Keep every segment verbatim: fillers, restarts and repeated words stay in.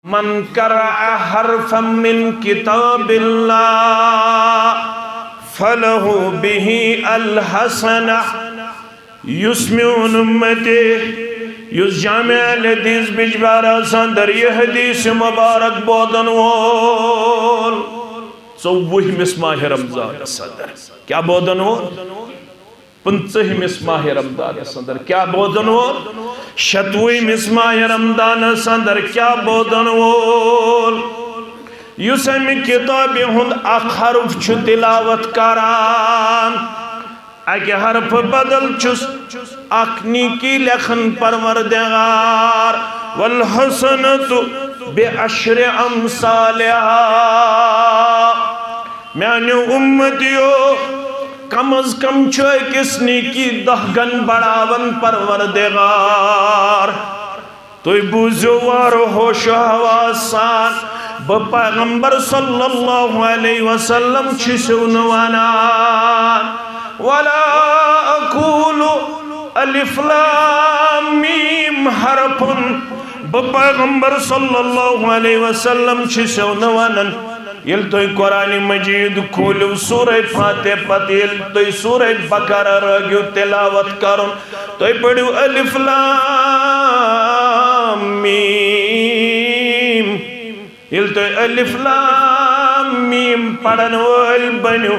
من قرأ حرفا من کتاب اللہ فلہ بہ الحسنہ۔ یُس میون امتی، یُس جامع الحدیث بجبہارس اندر یہ حدیث مبارک بوزن وول، ژوٚوُہمِس ماہ رمضانس اندر کیا بوزن وول؟ پٕنٛژٕہمِس ماہ رمضانس اندر کیا بوزن وول؟ شتوُہمِس ماہ رمضانس اندر کیا بوزن وول؟ یُس امہِ کتابہِ ہُنٛد اکھ حرف چھُ تلاوت کران، اکہِ حرفہٕ بدل چھُس اکھ نیکی لیکھان پروردگار، والحسنۃ بعشر امثالہا۔ میانیو امتیو، کم از کم چھُ أکِس نیکی دہ گن بڑاوان پروردگار۔ تُہۍ بوٗزِو وارٕ ہوش و حواس سان، بہٕ پیغمبر صلی اللہ علیہ وسلم چھُسو نہٕ ونان، ولا اقول الف لام میم حرف۔ بہٕ پیغمبر صلی اللہ علیہ وسلم چھُسو نہٕ ونان۔ ییٚلہِ تُہۍ قرآن مجید کھوٗلِو، سورہ فاتحہ پتہٕ ییٚلہِ تُہۍ سورہ بقرہ لٲگِو تلاوت کرُن، تُہۍ پٔرِو الف لام میم۔ ییٚلہِ تُہۍ الف لام میم پرن وٲلۍ بٔنِو،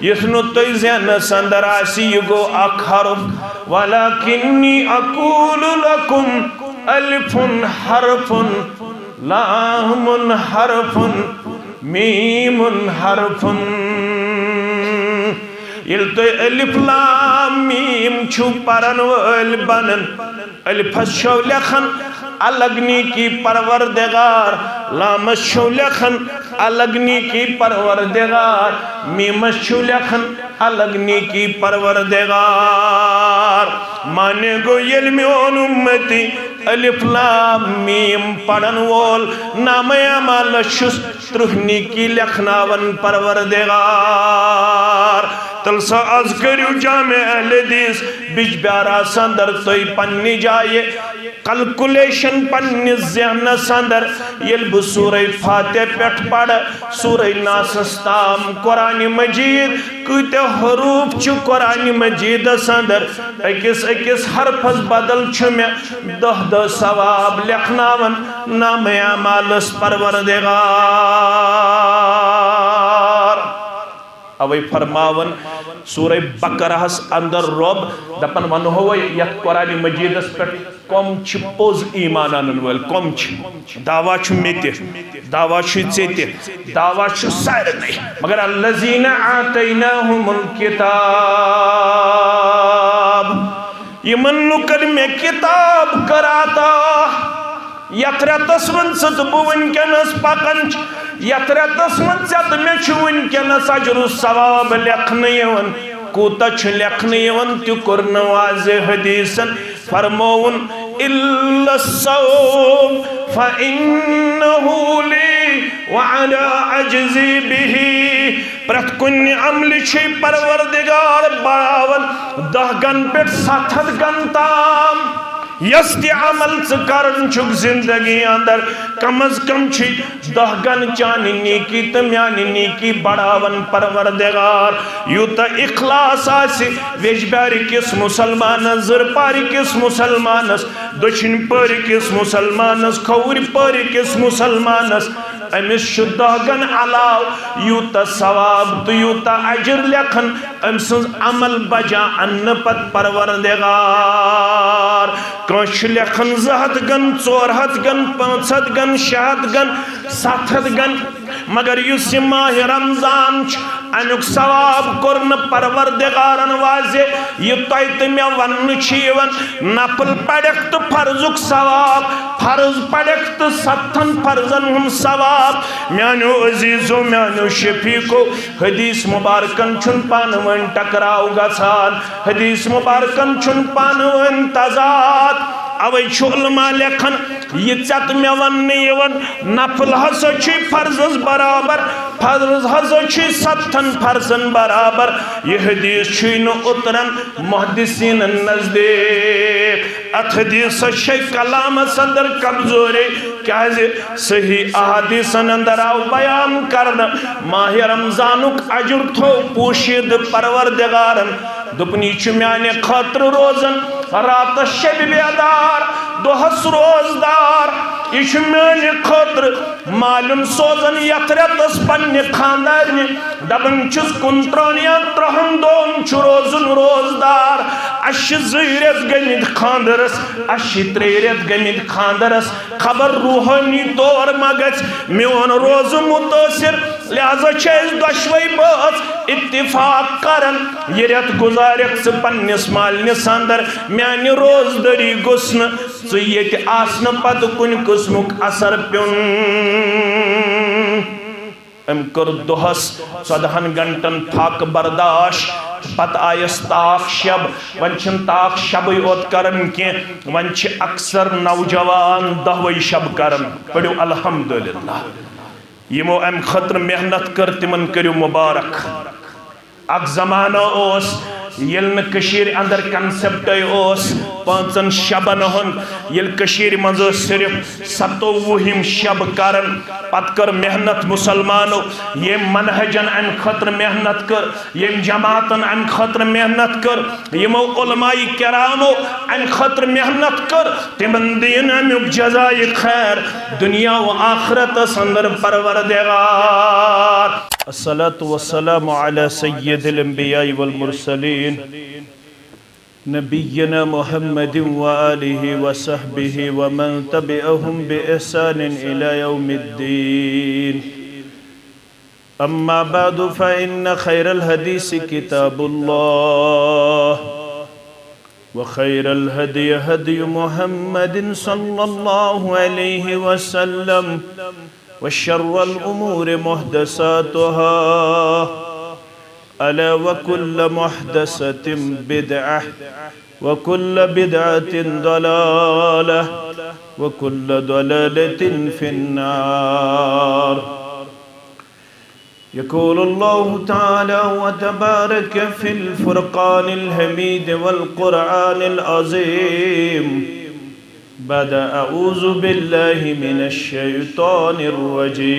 یُس نہٕ تُہۍ ذہنس اندر آسہِ، یہِ گوٚو اکھ حرف۔ ولکنی اقول لکم الف حرف، لام حرف، میم حرف۔ ییٚلہِ تُہۍ الف لام میم چھِو پرن وٲلۍ بنن، الفس چھو لیکھان الگ نیکی پروردگار، لامس چھو لیکھان الگ نیکی پروردگار، میمس چھو لیکھان الگ نیکی پروردگار۔ معنی گوٚو، ییٚلہِ میون امتی الف لام میم پرن وول نامہ اعمالس چھُس ترٕٛہ نیکی لیکھناون پروردگار۔ تیٚلہِ سا از کٔرِو جامع اہل حدیث بجبہارس اندر تُہۍ پننہِ جایہِ کلکولیشن پننِس ذہنس اندر۔ ییٚلہِ بہٕ سورہ فاتحہ پٮ۪ٹھ پرٕ سورہ ناسس تام قرآن مجید، کۭتیاہ حروف چھِ قرآن مجیدس اندر؟ أکِس أکِس حرفس بدل چھُ مےٚ دہ دہ ثواب لیکھناوان نامہ اعمالس پروردگار۔ اوے فرماوان سورہ بقرہس اندر رب دپان، ونہو وۄنۍ یتھ قرآن مجیدس پٮ۪ٹھ کم چھِ پوٚز ایمان انن وٲلۍ، کم چھِ؟ دعویٰ چھُ مےٚ تہِ، دعویٰ چھُے ژےٚ تہِ، دعویٰ چھُ سارنٕے۔ مگر الذین آتیناہم الکتاب، یِمن لُکن مےٚ کتاب کٔر عطا، یتھ رٮ۪تس منٛز ژٕ تہٕ بہٕ وٕنکیٚنس پکان چھِ، یتھ رٮ۪تس منٛز ژےٚ تہٕ مےٚ چھُ وٕنکیٚنس اجر و ثواب لیکھنہٕ یِوان۔ کوٗتاہ چھُ لیکھنہٕ یِوان، تہِ کوٚر نہٕ واضح حدیثن۔ فرمووُن، الا الصوم فانہ لی وانا اجزی بہ۔ پرٛٮ۪تھ کُنہِ عملہِ چھُے پروردگار بڑاوان دہ گن پٮ۪ٹھ ستھ ہتھ گن تام۔ یس تہِ عمل ژٕ کران چھُکھ زندگی اندر، کم از کم چھُے دہ گن چانہِ نیکی تہٕ میانہِ نیکی بڑاوان پروردگار۔ یوٗتاہ اخلاص آسہِ ویجبارِ کِس مسلمانس، زٕرپارِ کِس مسلمانس، دٔچھِنۍ پٲرِ کِس مسلمانس، کھووُرۍ پٲرِ کِس مسلمانس، أمِس چھُ دہ گن علاوٕ یوٗتاہ ثواب تہٕ یوٗتاہ اجر لیکھان أمۍ سٕنٛز عمل بجا اننہٕ پتہٕ پروردگار۔ کٲنٛسہِ چھُ لیکھان زٕ ہتھ گن، ژور ہتھ گن، پانٛژھ ہتھ گن، شےٚ ہتھ گن، ستھ ہتھ گن۔ مگر یُس یہِ ماہِ رمضان چھُ، امیُک ثواب کوٚر نہٕ پروردگارن واضح۔ یہِ تۄہہِ تہٕ مےٚ وننہٕ چھُ یِوان، نفل پرکھ تہٕ فرضُک ثواب، فرض پرکھ تہٕ ستتھن فرضن ہُنٛد ثواب۔ میانیو عزیزو، میانیو شفیقو، حدیث مبارکن چھُنہٕ پانہٕ ؤنۍ ٹکراو گژھان، حدیث مبارکن چھُنہٕ پانہٕ ؤنۍ تضاد۔ اوے چھُ علماء لیکھان، یہِ ژےٚ تہٕ مےٚ وننہٕ یِوان، نفل ہسا چھُے فرضس برابر، فرض ہسا چھُے ستتھن فرضن برابر۔ یہِ حدیث چھُے نہٕ اوترن محدثینن نزدیک۔ اتھ حدیثس چھے کلامس اندر کمزوری، کیازِ صحیح احادیثن اندر آو بیان کرنہٕ، ماہ رمضانُک اجر تھوو پوشیدٕ پروردگارن۔ دوٚپُن، یہِ چھُ میانہِ خٲطرٕ روزان راتس شبِ بیدار، دۄہس روزدار۔ یہِ چھُ میانہِ خٲطرٕ مالیُن سوزان یتھ رٮ۪تس پننہِ خاندارنہِ، دپان چھُس، کُنترٕہن یا ترٕٛہن دۄہن چھُ روزُن روزدار۔ اسہِ چھِ زٕے رٮ۪تھ گٔمٕتۍ خاندرس، اسہِ چھِ ترٛےٚ رٮ۪تھ گٔمٕتۍ خاندرس، خبر روحٲنی طور ما گژھِ میون روزٕ مُتٲثر۔ لہذا چھِ أسۍ دۄشوے بٲژ اتفاق کران، یہِ رٮ۪تھ گُزارکھ ژٕ پننِس مالنِس اندر، میانہِ روزدٲری گوٚژھ نہٕ ژٕ ییٚتہِ آسنہٕ پتہٕ کُنہِ قٕسمُک اثر پیوٚن۔ أمۍ کٔر دۄہس ژۄدہن گھنٹن فاقہٕ برداش، پتہٕ آیس تاخ شب۔ وۄنۍ چھِنہٕ تاخ شبٕے اوت کران کینٛہہ، وۄنۍ چھِ اکثر نوجوان دۄہوے شب کران۔ پٔرِو الحمدللہ۔ یِمو امہِ خٲطرٕ محنت کٔر، تِمن کٔرِو مبارک۔ اکھ زمانہٕ اوس، ییٚلہِ نہٕ کٔشیٖرِ اندر concept ے اوس پانٛژن شبن ہُنٛد، ییٚلہِ کٔشیٖرِ منٛز ٲسۍ صرف ستووُہِم شب کران، پتہٕ کٔر محنت مُسلمانو، ییٚمۍ منہجن امہِ خٲطرٕ محنت کٔر، ییٚمۍ جماعتن امہِ خٲطرٕ محنت کٔر، یِمو علماء کرامو امہِ خٲطرٕ محنت کٔر، تِمن دِیِن امیُک جزایہِ خیر دنیا و آخرتس اندر پروردگار۔ الصلاة والسلام على سيد الأنبياء والمرسلين نبينا محمد وآله وصحبه ومن تبعهم بإحسان إلى يوم الدين. أما بعد، فإن خير الحديث كتاب الله، وخير الهدي هدي محمد صلى الله عليه وسلم، وشر الأمور محدثاتها، ألا وكل محدثة بدعة، وكل بدعة ضلالة، وكل ضلالة في النار. يقول الله تعالى وتبارك في الفرقان الحميد والقرآن العظيم بعد أعوذ بالله من الشيطان الرجيم.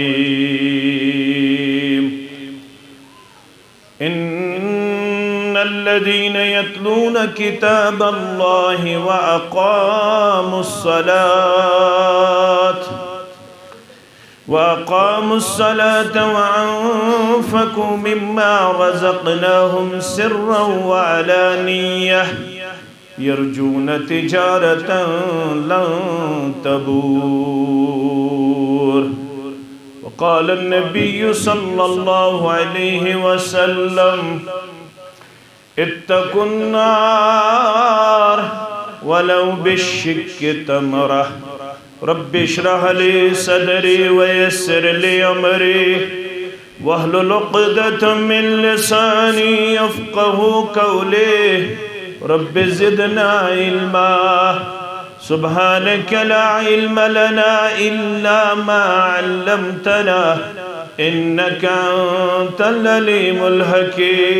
إن الذين يتلون كتاب الله وأقاموا الصلاة وأقاموا الصلاة وأنفقوا مما رزقناهم سرا وعلانية يرجون تجارة لن تبور. وقال النبي صلى الله عليه وسلم: اتقوا النار ولو بشق تمرة. رب اشرح لي صدري ويسر لي أمري واحلل عقدة من لساني يفقهوا قولي. رب زدنا علما. سبحانك لا علم لنا إلا ما علمتنا إنك أنت العليم الحكيم.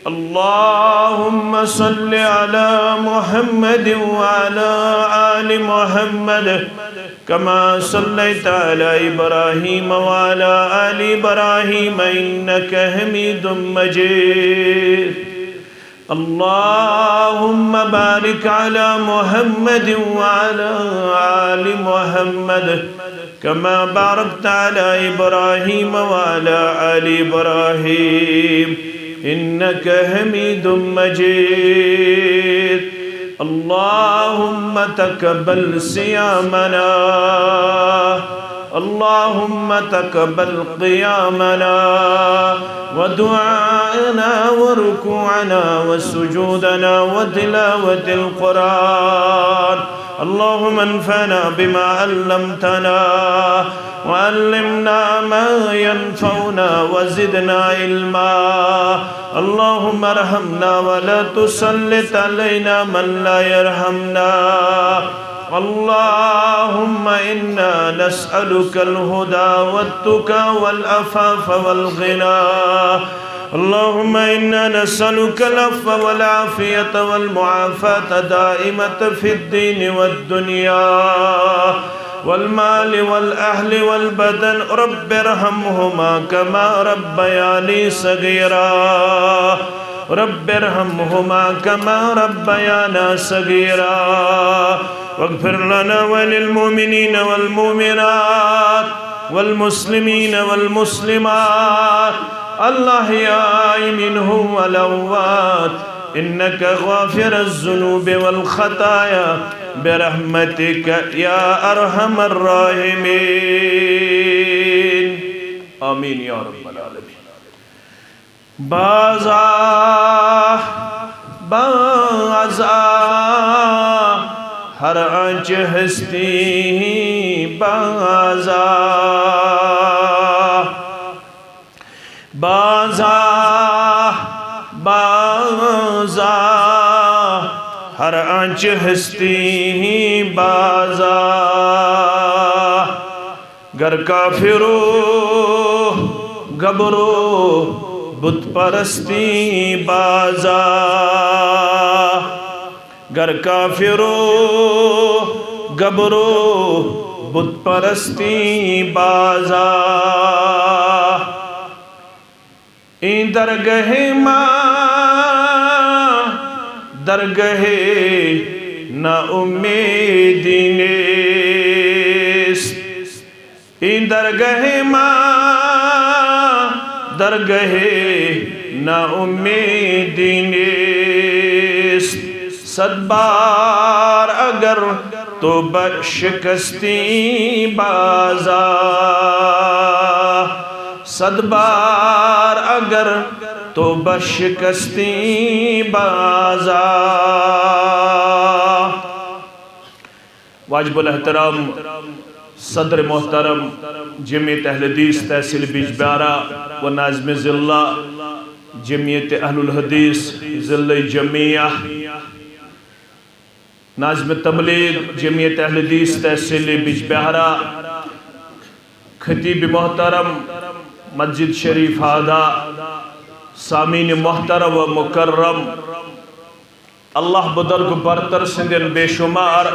اللهم صل على محمد وعلى آل محمد كما صليت على إبراهيم وعلى آل إبراهيم إنك حميد مجيد. اللهم بارك على محمد وعلى آل محمد كما باركت على إبراهيم وعلى آل إبراهيم إنك حميد مجيد. اللهم تقبل صيامنا. اللهم تقبل قيامنا ودعاءنا وركوعنا وسجودنا وتلاوة القرآن. اللهم انفعنا بما علمتنا وعلمنا ما ينفعنا وزدنا علما. اللهم ارحمنا ولا تسلط علينا من لا يرحمنا. اللهم إنا نسألك الهدى والتقى والعفاف والغنى. اللهم إنا نسألك العفو والعافية والمعافاة دائمة في الدين والدنيا والمال والأهل والبدن. رب ارحمهما كما ربياني صغيرا. رب ارحمهما كما ربيانا صغيرا. واغفر لنا وللمؤمنين والمؤمنات والمسلمين والمسلمات الأحياء منهم والأموات إنك غافر الذنوب والخطايا برحمتك يا أرحم الراحمين. آمين يا رب العالمين. بازا، بازا، ہر آنچہ ہستی بازا. بازا، بازا، ہر آنچہ ہستی بازا. گر کافرو گبرو بت پرستی بازا. گر کافرو گبرو بت پرستی بازا. این درگہ ما درگہ نا امیدی نیست. این درگہ ما درگہ نا امیدی نیست. صد بار اگر تو بشکستی بازا، صد بار اگر تو بشکستی بازا. واجب الاحترام صدر محترم جمعیت اہل حدیث تحصیل بجبیارہ و ناظم ضلع جمعیت اہل الحدیث ضلع جمعیہ، ناظم تبلیغ جمعیت اہل حدیث تحصیل بجبیارہ، خطیب محترم مسجد شریف ہادہ، سامعین محترم و مکرم، اللہ بزرگ برتر سندین بے شمار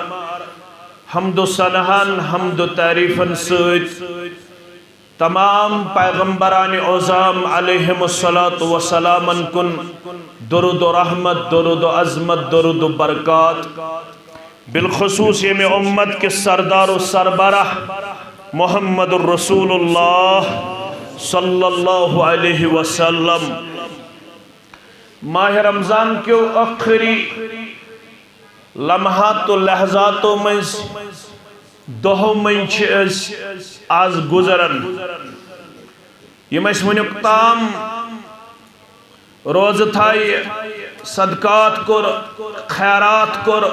حمد و ثناہن، حمد و تعریفن سۭتۍ تمام پیغمبران عظام علیہم الصلوۃ والسلامن کن درود و رحمت، درود و عظمت، درود و برکات۔ بالخصوص ییٚمہِ امت کِس سردار و سربراہ محمد رسول اللہ صلی اللہ علیہ وسلم۔ ماہ رمضان کیو ٲخری لمحات و لحظاتو منٛز، دۄہو منٛز چھِ أسۍ آز گُزران۔ یِم أسۍ وُنیُک تام روزٕ تھایہِ، صدقات کوٚر، خیرات کوٚر،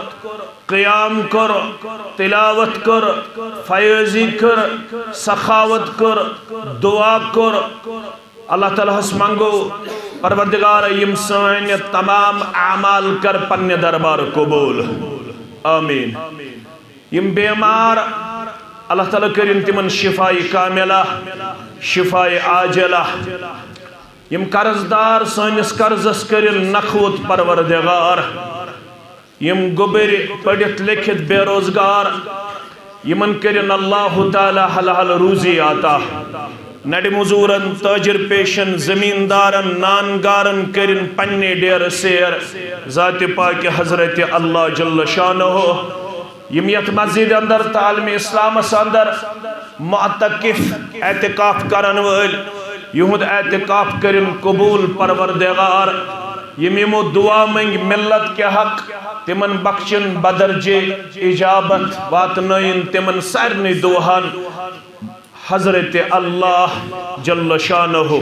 قیام کوٚر، تلاوت کوٚر، فیاضی کٔر، سخاوت کٔر، دعا کوٚر۔ اللہ تعالیٰ ہس منگو، پروردگار، یِم سٲنۍ تمام اعمال کر پننہِ دربار قبول۔ آمین۔ یِم بیمار، اللہ تعالیٰ کٔرِن تِمن شفاء کاملہ، شفاء عاجلہ۔ یِم قرض دار، سٲنِس قرضس کٔرِن نکھوت پروردگار۔ یِم گوٚبٕرۍ پٔرِتھ لیکھِتھ بے روزگار، یِمن کٔرِن اللہ تعالیٰ حلال روزی عطا۔ نڑِ مزورن، تاجر پیشن، زمیندارن، نان گارن کٔرِن پننہِ ڈیرٕ سیر۔ ذات پاک حضرت اللہ جل شانہ، یِم یتھ مسجد اندر تہٕ عالم اسلامس اندر معتکف، اعتکاف کرن وٲلۍ، یِہُنٛد اعتکاف کٔرِن قبول پروردگار۔ یِم یِمو دعا منٛگۍ ملت کے حق، تِمن بخشن بدرجے اجابت، واتنٲیِن تِمن سارنٕے دعاہن حضرت اللہ جل شانہ۔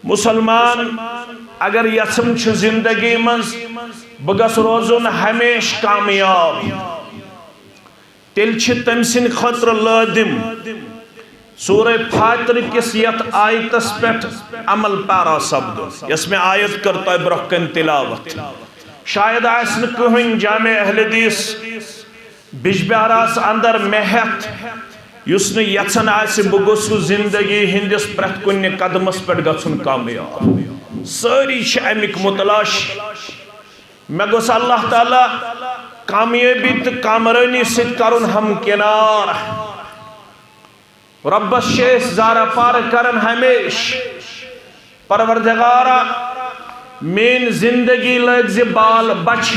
مسلمان اگر یژھان چھُ زندگی منٛز بہٕ گژھٕ روزُن ہمیشہِ کامیاب، تیٚلہِ چھِ تٔمۍ سٕنٛدِ خٲطرٕ لٲزِم سورہ فاطر کِس یتھ آیتس پٮ۪ٹھ عمل پیرا سپدُن، یۄس مےٚ آیت کٔر تۄہہِ برٛونٛہہ کنہِ تلاوت۔ شاید آسہِ نہٕ کٕہٕنۍ جامع اہل حدیث بجبہراہس اندر مےٚ ہٮ۪تھ، یُس نہٕ یژھان آسہِ بہٕ گوٚژھُس زندگی ہٕنٛدِس پرٛٮ۪تھ کُنہِ قدمس پٮ۪ٹھ گژھُن کامیاب۔ سٲری چھِ اَمِکۍ متلاشی۔ مےٚ گوٚژھ اللہ تعالیٰ کامیٲبی تہٕ کامرٲنی سۭتۍ کرُن ہمکنار۔ رۄبس چھِ أسۍ زارٕ پار کران ہمیشہٕ، پروردگارا، میٲنۍ زندگی لٲگۍ زِ بال بچھِ۔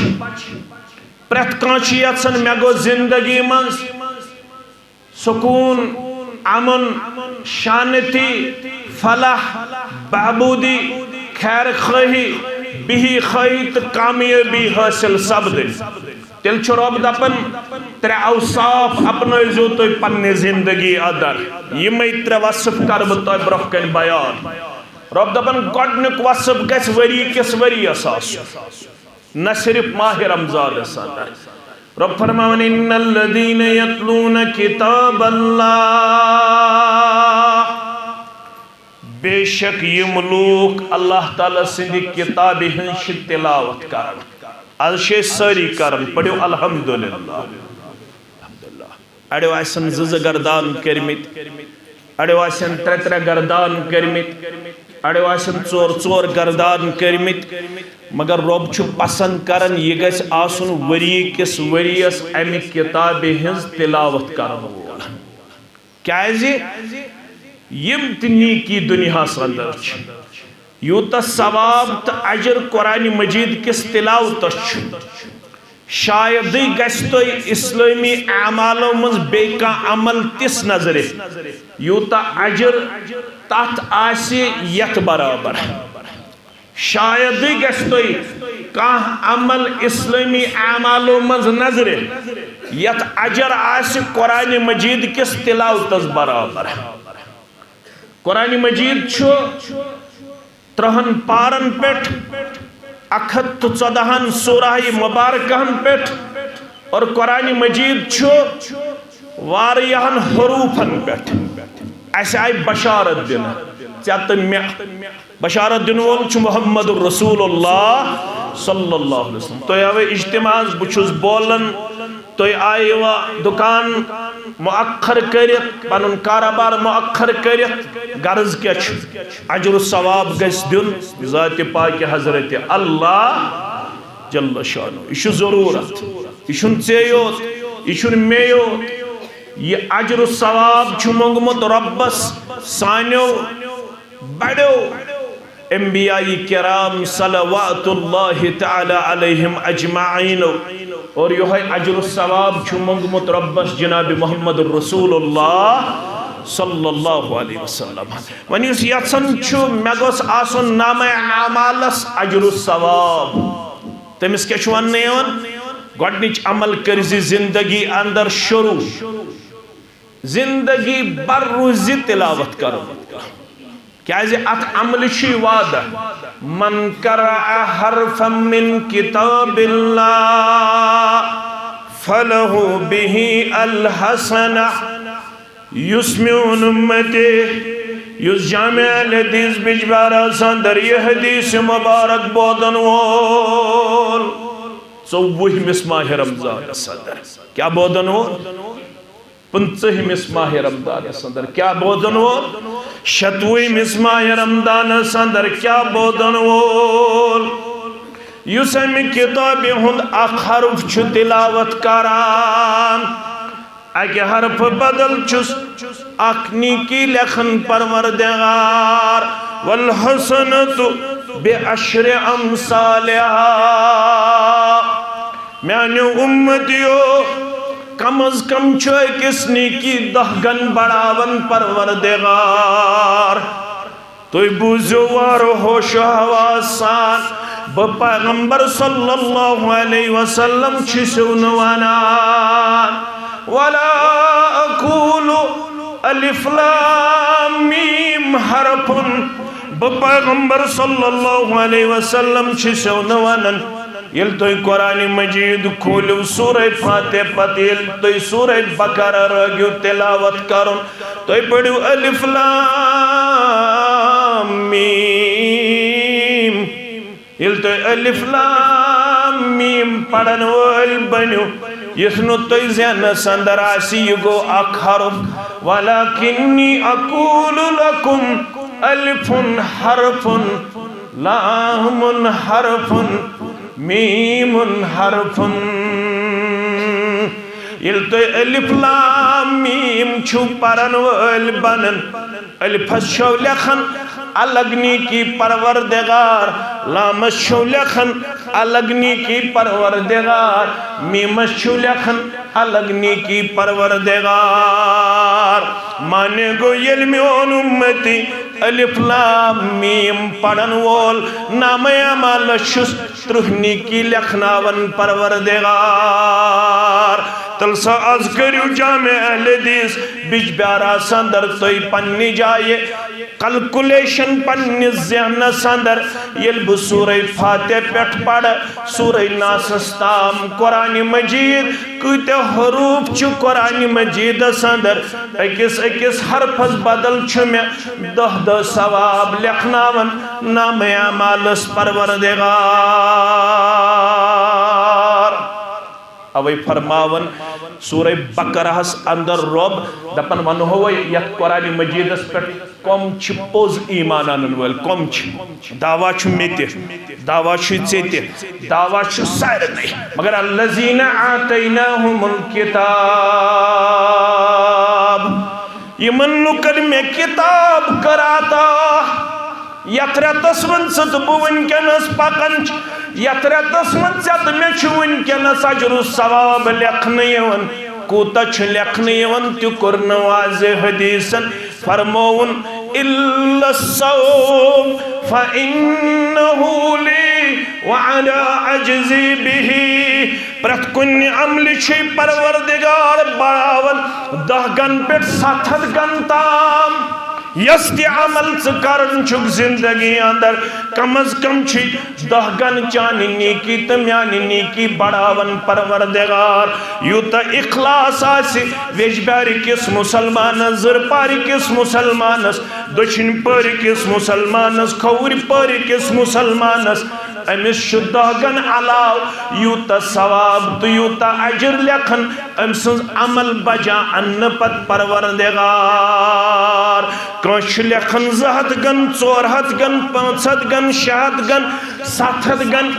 پرٛٮ۪تھ کانٛہہ چھُ یژھان مےٚ گوٚژھ زندگی منٛز سکوٗن، امن، شانتی، فلاح، بہبودی، خیر خواہی، بہی خواہی تہٕ کامیٲبی حٲصِل سپدٕنۍ۔ تیٚلہِ چھُ رۄب دپان، ترٛےٚ اوصاف اپنٲوزیو تُہۍ پننہِ زندگی اندر۔ یِمے ترٛےٚ وصف کرٕ بہٕ تۄہہِ برونٛہہ کنہِ بیان۔ رۄب دپان، گۄڈنیُک وصف گژھِ ؤری کِس ؤریس آسُن، نہ صرف ماہ رمضانس اندر۔ رۄب فرماوان، ان الذین یتلون کتاب اللہ، بے شک یِم لوٗکھ اللہ تعالیٰ سٕنٛدِ کِتابہِ ہٕنٛز چھِ تِلاوت کران۔ از چھِ أسۍ سٲری کران، پٔرِو الحمدللہ۔ الحمدللہ۔ اڑیو آسن زٕ زٕ گردان کٔرمٕتۍ، اڑیو آسن ترٛےٚ ترٛےٚ گردان کٔرمٕتۍ، اڑیو آسن ژور ژور گردان کٔرمٕتۍ، مگر رۄب چھُ پسند کران یہِ گژھِ آسُن ؤری کِس ؤریس امہِ کِتابہِ ہٕنٛز تِلاوت کرن وول۔ کیازِ یِم تہِ نیکی دُنیاہس اندر چھِ، یوٗتاہ ثواب تہٕ اجر قرآن مجید کِس تلاوتس چھُ، شایدٕے گژھِ تۄہہِ اسلٲمی اعمالو منٛز بیٚیہِ کانٛہہ عمل تِژھ نظرِ، یوٗتاہ اجر تتھ آسہِ یتھ برابر۔ شایدٕے گژھِ تۄہہِ کانٛہہ عمل اسلٲمی اعمالو منٛز نظرِ، یتھ اجر آسہِ قرآن مجید کِس تلاوتس برابر۔ قرآن مجید چھُ ترٛہن پارن پٮ۪ٹھ، اکھ ہتھ تہٕ ژۄدہن سورہ مبارکہن پٮ۪ٹھ، اور قرآن مجید چھُ واریاہن حروفن پٮ۪ٹھ۔ اسہِ آیہِ بشارت دِنہٕ، ژےٚ تہٕ مےٚ۔ بشارت دِنہٕ وول چھُ محمد رسول اللہ صلی اللہ علیہ وسلم۔ تُہۍ آوے اجتماعس، بہٕ چھُس بولان، تُہۍ آیوا دُکان مؤخر کٔرِتھ، پنُن کارٕبار مؤخر کٔرِتھ، غرض کیٛاہ چھُ؟ اجر و ثواب گژھِ دیُن ذاتِ پاکہِ حضرت اللہ جل شانہ۔ یہِ چھُ ضروٗرت، یہِ چھُنہٕ ژےٚ یوت، یہِ چھُنہٕ مےٚ یوت۔ یہِ اجر و ثواب چھُ موٚنگمُت رۄبس سانیو بڑیو انبیاء کرام صلوات اللہ تعالی علیہم اجمعین، اور یہے اجر و ثواب چھُ منگمت ربس جناب محمد رسول اللہ صلی اللہ علیہ وسلم۔ وۄنۍ یُس یژھان چھُ مےٚ گوٚژھ آسُن نامہ اعمالس اجر و ثواب، تٔمِس کیٛاہ چھُ وننہٕ یِوان؟ گۄڈنِچ عمل کٔرۍ زِ زندگی اندر شروع، زندگی بھر روٗزِ تلاوت کرُن۔ کیازِ اتھ عملہِ چھُ وعدہ، من قرأ حرفا من کتاب اللہ فلہ بہ الحسنہ۔ یُس میون امتی، یُس جامع الحدیث بجبہرس اندر یہِ حدیث مبارک بوزن وول، ژوٚوُہمِس ماہ رمضانس اندر کیٛاہ بوزن وول؟ پٕنٛژٕہمِس ماہ رمضانس اندر کیٛاہ بوزن وول؟ شتوُہمِس ماہ رمضانس اندر کیٛاہ بوزن وول؟ یُس امہِ کتابہِ ہُنٛد اکھ حرف چھُ تلاوت کران، اکہِ حرفہٕ بدل چھُس اکھ نیکی لیکھن پروردگار، والحسنۃ بعشر امثالہا۔ میانیو امتیو، کم از کم چھُ أکِس نیکی دہ گن بڑاون پروردگار۔ تُہۍ بوٗزِو وارٕ ہوش و حواس سان، بہٕ پیغمبر صلی اللہ علیہ وسلم چھُسو نہٕ ونان، ولا اقول الف لام میم حرف۔ بہٕ پیغمبر صلی اللہ علیہ وسلم چھُسو نہٕ ونان۔ ییٚلہِ تُہۍ قرآن مجید کھوٗلِو سورہ فاتحہ پتہٕ، ییٚلہِ تُہۍ سورہ بقرہ لٲگِو تلاوت کرُن، تُہۍ پٔرِو الف لام میم۔ ییٚلہِ تُہۍ الف لام میم پرن وٲلۍ بٔنِو، یُس نہٕ تُہۍ ذہنس اندر آسہِ، یہِ گوٚو اکھ حرف۔ ولکنی اقول لکم الف حرف، لام حرف، میم حرف۔ ییٚلہِ تُہۍ الف لام میم چھِو پرن وٲلۍ بنن، الفس چھو لیکھان الگ نیکی پروردگار، لامس چھو لیکھان الگ نیکی پروردگار، میمس چھو لیکھان الگ نیکی پروردگار۔ معنی گوٚو، ییٚلہِ میون امتی الف لام میم پرن وول نامہ اعمالس چھُس ترٕٛہ نیکی لیکھناون پروردگار۔ تیٚلہِ سا از کٔرِو جامع اہل حدیث بجبیارس اندر تُہۍ پننہِ جایہِ کیلکولیشن پننِس ذہنس اندر۔ ییٚلہِ بہٕ سورہ فاتحہ پٮ۪ٹھ پرٕ سورہ ناسس تام قرآن مجید، کۭتیاہ حروف چھِ قرآن مجیدس اندر؟ أکِس أکِس حرفس بدل چھُ مےٚ دَہ دَہ ثواب لیکھناون نامہ اعمالس پروردگار۔ اوے فرماون سورہ بقرہس اندر رۄب، دپان ونہوے یتھ قرآن مجیدس پٮ۪ٹھ کم چھِ پوٚز ایمان انن وٲلۍ، کم چھِ؟ دعویٰ چھُ مےٚ تہِ، دعویٰ چھُ ژےٚ تہِ، دعویٰ چھُ سارنٕے۔ مگر الذین آتیناہم الکتاب، یِمن لُکن مےٚ کتاب کٔر عطا، یتھ رٮ۪تس منٛز ژٕ تہٕ بہٕ وٕنکیٚنس پکان چھِ، یتھ رٮ۪تس منٛز ژےٚ تہٕ مےٚ چھُ وٕنکیٚنس اجر و ثواب لیکھنہٕ یِوان۔ کوٗتاہ چھُ لیکھنہٕ یِوان، تہِ کوٚر نہٕ واضح حدیثن۔ فرمووُن، الا الصوم فانہ لی وانا اجزی بہ۔ پرٛٮ۪تھ کُنہِ عملہِ چھُے پروردگار بڑاوان دَہ گن پٮ۪ٹھ ستھ ہتھ گن تام۔ یۄس تہِ عمل ژٕ کران چھُکھ زندگی اندر، کم از کم چھُے دَہ گن چانہِ نیکی تہٕ میانہِ نیکی بڑاوان پروردگار۔ یوٗتاہ اخلاص آسہِ ویجبیارِ کِس مسلمانس، زٕرپارِ کِس مسلمانس، دٔچھِنۍ پٲرِ کِس مسلمانس، کھووُرۍ پٲرِ کِس مسلمانس، أمِس چھُ دَہ گن علاوٕ یوٗتاہ ثواب تہٕ یوٗتاہ اجر لیکھان أمۍ سٕنٛز عمل بجا اننہٕ پتہٕ پروردگار۔ کٲنٛسہِ چھُ لیکھان زٕ ہتھ گن، ژور ہتھ گن، پانٛژھ ہتھ گن، شےٚ ہتھ گن، ستھ ہتھ گن،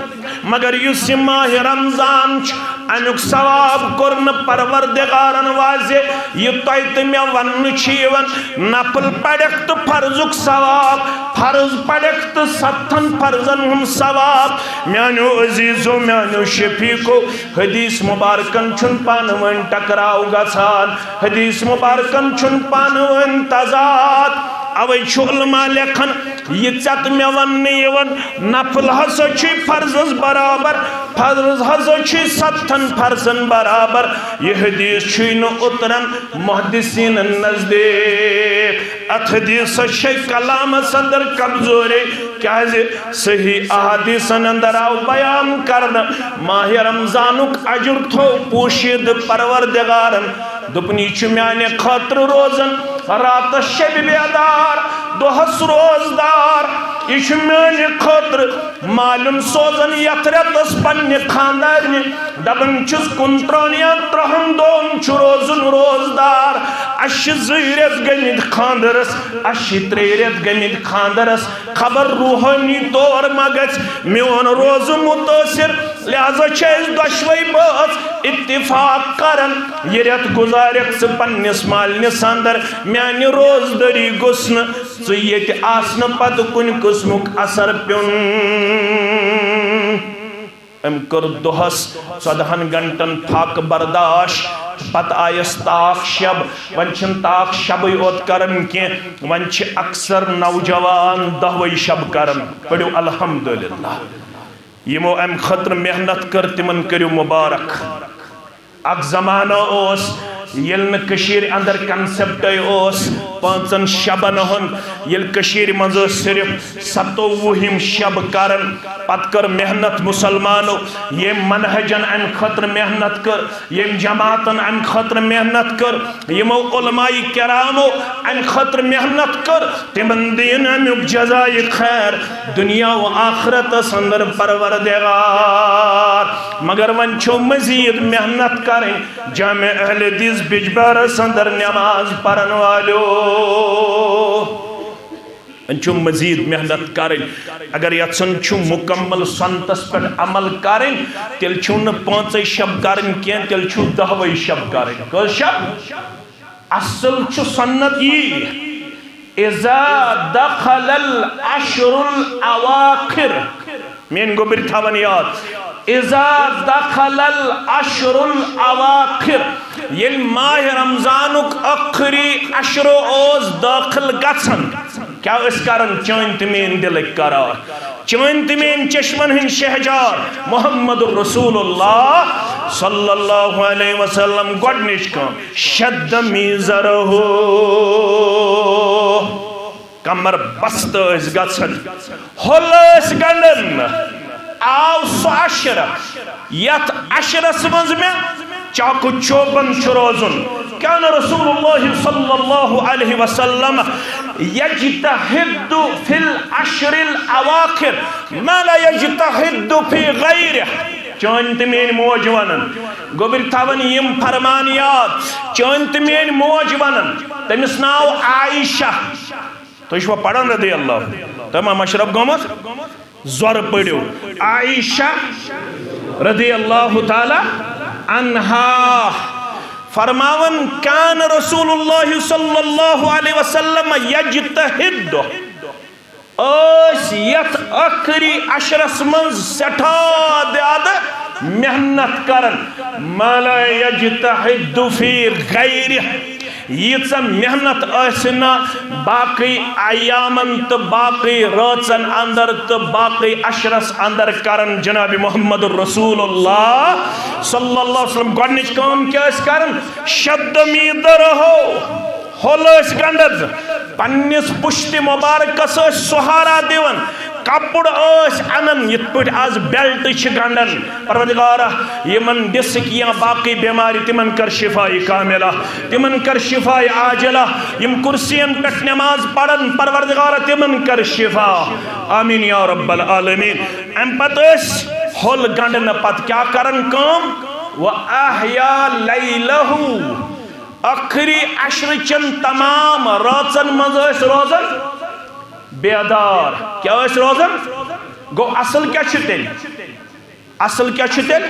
مگر یُس یہِ ماہِ رمضان چھُ، امیُک ثواب کوٚر نہٕ پروردگارن واضح۔ یہِ تۄہہِ تہٕ مےٚ وننہٕ چھُ یِوان، نفل پرکھ تہٕ فرضُک ثواب، فرض پرکھ تہٕ ستتھن فرضن ہُنٛد ثواب۔ میانیو عزیزو، میانیو شفیقو، حدیث مبارکن چھُنہٕ پانہٕ ؤنۍ ٹکراو گژھان، حدیث مبارکن چھُنہٕ پانہٕ ؤنۍ تضاد۔ اوے چھُ علماء لیکھان، یہِ ژےٚ تہٕ مےٚ وننہٕ یِوان، نفل ہسا چھُے فرضس برابر، فرض ہسا چھُے ستتھن فرضن برابر۔ یہِ حدیث چھُے نہٕ اوترن محدثینن نزدیک۔ اتھ حدیثس چھے کلامس اندر کمزوری، کیازِ صحیح احادیثن اندر آو بیان کرنہٕ، ماہِ رمضانُک اجر تھوو پوشیدٕ پروردگارن۔ دوٚپُن، یہِ چھُ میانہِ خٲطرٕ روزان راتس شبِ بیدار، دۄہس روزدار۔ یہِ چھُ میانہِ خٲطرٕ مالیُن سوزان یتھ رٮ۪تس پننہِ خاندارنہِ۔ دپان چھُس، کُنترٕہن یا ترٕٛہن دۄہن چھُ روزُن روزدار۔ اسہِ چھِ زٕے رٮ۪تھ گٔمٕتۍ خاندرس، اسہِ چھِ ترٛےٚ رٮ۪تھ گٔمٕتۍ خاندرس۔ خبر روحٲنی طور ما گژھِ میون روزٕ مُتٲثر؟ لہذا چھِ أسۍ دۄشوے بٲژ اتفاق کران، یہِ رٮ۪تھ گُزارکھ ژٕ پننِس مالنِس اندر، میانہِ روزدٲری گوٚژھ نہٕ ژٕ ییٚتہِ آسنہٕ پتہٕ کُنہِ قٕسمُک اثر پیوٚن۔ أمۍ کٔر دۄہس ژۄدہن گھنٹن فاقہٕ برداشت، پتہٕ آیس تاخ شب۔ وۄنۍ چھِنہٕ تاخ شبٕے اوت کران کینٛہہ، وۄنۍ چھِ اکثر نوجوان دۄہوے شب کران۔ پٔرِو الحمدللہ۔ یِمو امہِ خٲطرٕ محنت کٔر، تِمن کٔرِو مبارک۔ اکھ زمانہٕ اوس، ییٚلہِ نہٕ کٔشیٖرِ اندر concept ے اوس پانٛژن شبن ہُنٛد، ییٚلہِ کٔشیٖرِ منٛز ٲسۍ صرف ستووُہِم شب کران، پتہٕ کٔر محنت مسلمانو، ییٚمۍ منہجن امہِ خٲطرٕ محنت کٔر، ییٚمۍ جماعتن امہِ خٲطرٕ محنت کٔر، یِمو علماء کرامو امہِ خٲطرٕ محنت کٔر، تِمن دِیِن امیُک جزایہِ خیر دُنیا و آخرتس اندر پروردگار۔ مگر وۄنۍ چھو مزید محنت کرٕنۍ۔ جامع اہل حدیث بجبارس اندر نماز پرن والیو، وۄنۍ چھو مزید محنت کرٕنۍ۔ اگر یژھان چھو مکمل سنتس پٮ۪ٹھ عمل کرٕنۍ، تیٚلہِ چھو نہٕ پانٛژے شب کرٕنۍ کینٛہہ، تیٚلہِ چھو دہوے شب کرٕنۍ۔ کٔژ شب؟ اصل چھُ سنت یی، اذا دخل العشر الاواخر۔ میٲنۍ گوٚبرۍ تھاوَن یاد، اذا دخل العشر الاواخر، ییٚلہِ ماہِ رمضانُک ٲخری عشرو اوس دٲخل گژھان، کیٛاہ ٲسۍ کران چٲنۍ تہٕ میٲنۍ دِلٕکۍ قرار؟ چٲنۍ تہٕ میٲنۍ چشمن ہٕنٛدۍ شہجار محمد رسول اللہ صلی اللہ علیہ وسلم۔ گۄڈٕنِچ کٲم، شد میزرہ، کمر بستہٕ ٲسۍ گژھان، ہۄل ٲسۍ گنڈان۔ آو سُہ عشرہ، یتھ عشرس منٛز مےٚ چاکو چوبند چھُ روزُن۔ کان رسول اللہ صلی اللہ علیہ وسلم یجتہد فی العشر الاواخر ما لا یجتہد فی غیرہ۔ چٲنۍ تہٕ میٲنۍ موج ونان، گوٚبرۍ تھاوان یِم فرمان یاد۔ چٲنۍ تہٕ میٲنۍ موج ونان، تٔمِس ناو عائشہ۔ تُہۍ چھِوا پران رضی اللہ؟ تۄہہِ ما مشرف گوٚمُت؟ زۄرٕ پٔرِو۔ عائشہ رضی اللہ تعالی عنہا فرماوان، کان رسول اللہ صلی اللہ علیہ وسلم یجتہد، ٲسۍ یتھ ٲخری عشرس منٛز سٮ۪ٹھاہ زیادٕ محنت کران، ما لا یجتہد فی غیرہ۔ ییٖژاہ محنت ٲسۍ نہٕ باقٕے ایامن تہٕ باقٕے رٲژن اندر تہٕ باقٕے عشرس اندر کران جناب محمد رسول اللہ صلی اللہ علیہ وسلم۔ گۄڈٕنِچ کٲم کیٛاہ ٲسۍ کران؟ شد میزرہ، ہۄل ٲسۍ گنڈان، پننِس پُشتِ مبارکس ٲسۍ سہارا دِوان، کپُر ٲسۍ انان، یِتھ پٲٹھۍ آز بیلٹ چھِ گنڈان۔ پروردگارا، یِمن ڈسک یا باقٕے بیمارِ، تِمن کر شفاء کاملہ، تِمن کر شفاء عاجلہ۔ یِم کرسین پٮ۪ٹھ نماز پرن، پروردگارا، تِمن کر شفاء۔ آمین یا رب العالمین۔ امہِ پتہٕ ٲسۍ ہۄل گنڈنہٕ پتہٕ کیٛاہ کران کٲم؟ و احیا لیلہ، ٲخری عشرٕ چٮ۪ن تمام رٲژن منٛز ٲسۍ روزان بیدار۔ کیٛاہ ٲسۍ روزان؟ گوٚو، اصل کیٛاہ چھُ تیٚلہِ؟ اصل کیٛاہ چھُ تیٚلہِ؟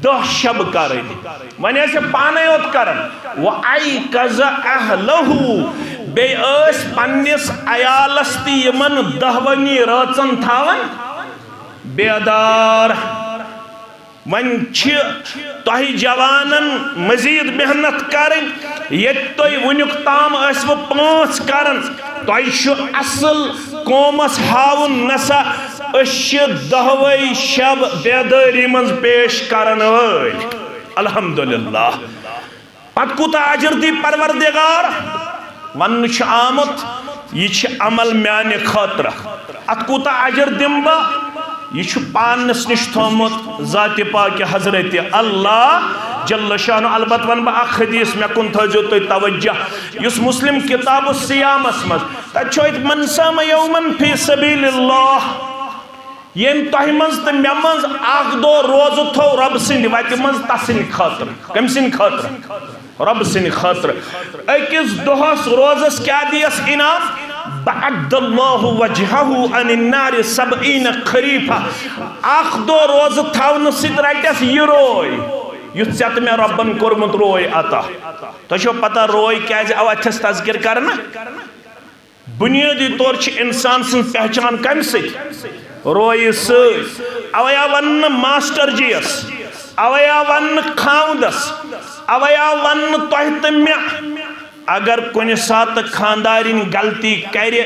دَہ شب کرٕنۍ۔ وۄنۍ ٲسۍ یہِ پانے یوت کران۔ و ایقظ اہلہ، بیٚیہِ ٲسۍ پننِس عیالس تہِ یِمن دَہوٕنی رٲژن تھاوان بیدار۔ وۄنۍ چھِ تۄہہِ جوانن مزید محنت کرٕنۍ۔ ییٚتہِ تُہۍ وُنیُک تام ٲسوٕ پانٛژھ کران، تۄہہِ چھُ اصل قومس ہاوُن، نسا أسۍ چھِ دَہوَے شب بیدٲری منٛز پیش کرن وٲلۍ۔ الحمدللہ۔ پتہٕ کوٗتاہ اجر دی پروردگار؟ وننہٕ چھُ آمُت، یہِ چھِ عمل میانہِ خٲطرٕ۔ اتھ کوٗتاہ اجر دِمہٕ بہٕ؟ یہِ چھُ پانس نِش تھوٚومُت ذاتِ پاکہِ حضرت اللہ جل شانہ۔ البتہ ونہٕ بہٕ اکھ حدیث، مےٚ کُن تھٲوزیو تُہۍ توجہ، یُس مسلم کتاب الصیامس منٛز، تتہِ چھُ اتہِ، من صام یوما فی سبیل اللہ، ییٚمۍ تۄہہِ منٛز تہٕ مےٚ منٛز اکھ دۄہ روزٕ تھوٚو رۄب سٕنٛدِ وتہِ منٛز، تسٕنٛدِ خٲطرٕ۔ کٔمۍ سٕنٛدِ خٲطرٕ؟ رۄب سٕنٛدِ خٲطرٕ۔ أکِس دۄہس روزس کیٛاہ دِیس انعام؟ بعد اللہ وجہہ عن النار سبعین خریفہ۔ اکھ دۄہ روزٕ تھاونہٕ سۭتۍ رٹٮ۪س یہِ روے، یُتھ ژےٚ تہٕ مےٚ رۄبن کوٚرمُت روے عطا۔ تۄہہِ چھو پتہ روے کیٛازِ آو اتھس تذکر کرنہٕ؟ بنیٲدی طور چھِ انسان سٕنٛز پہچان کمہِ سۭتۍ؟ رویہِ سۭتۍ۔ اوے آو وننہٕ ماسٹر جی یس، اوے آو وننہٕ خاوندس، اوے آو وننہٕ تۄہہِ تہٕ مےٚ۔ اگر کُنہِ ساتہٕ خاندارِنۍ غلطی کرِ،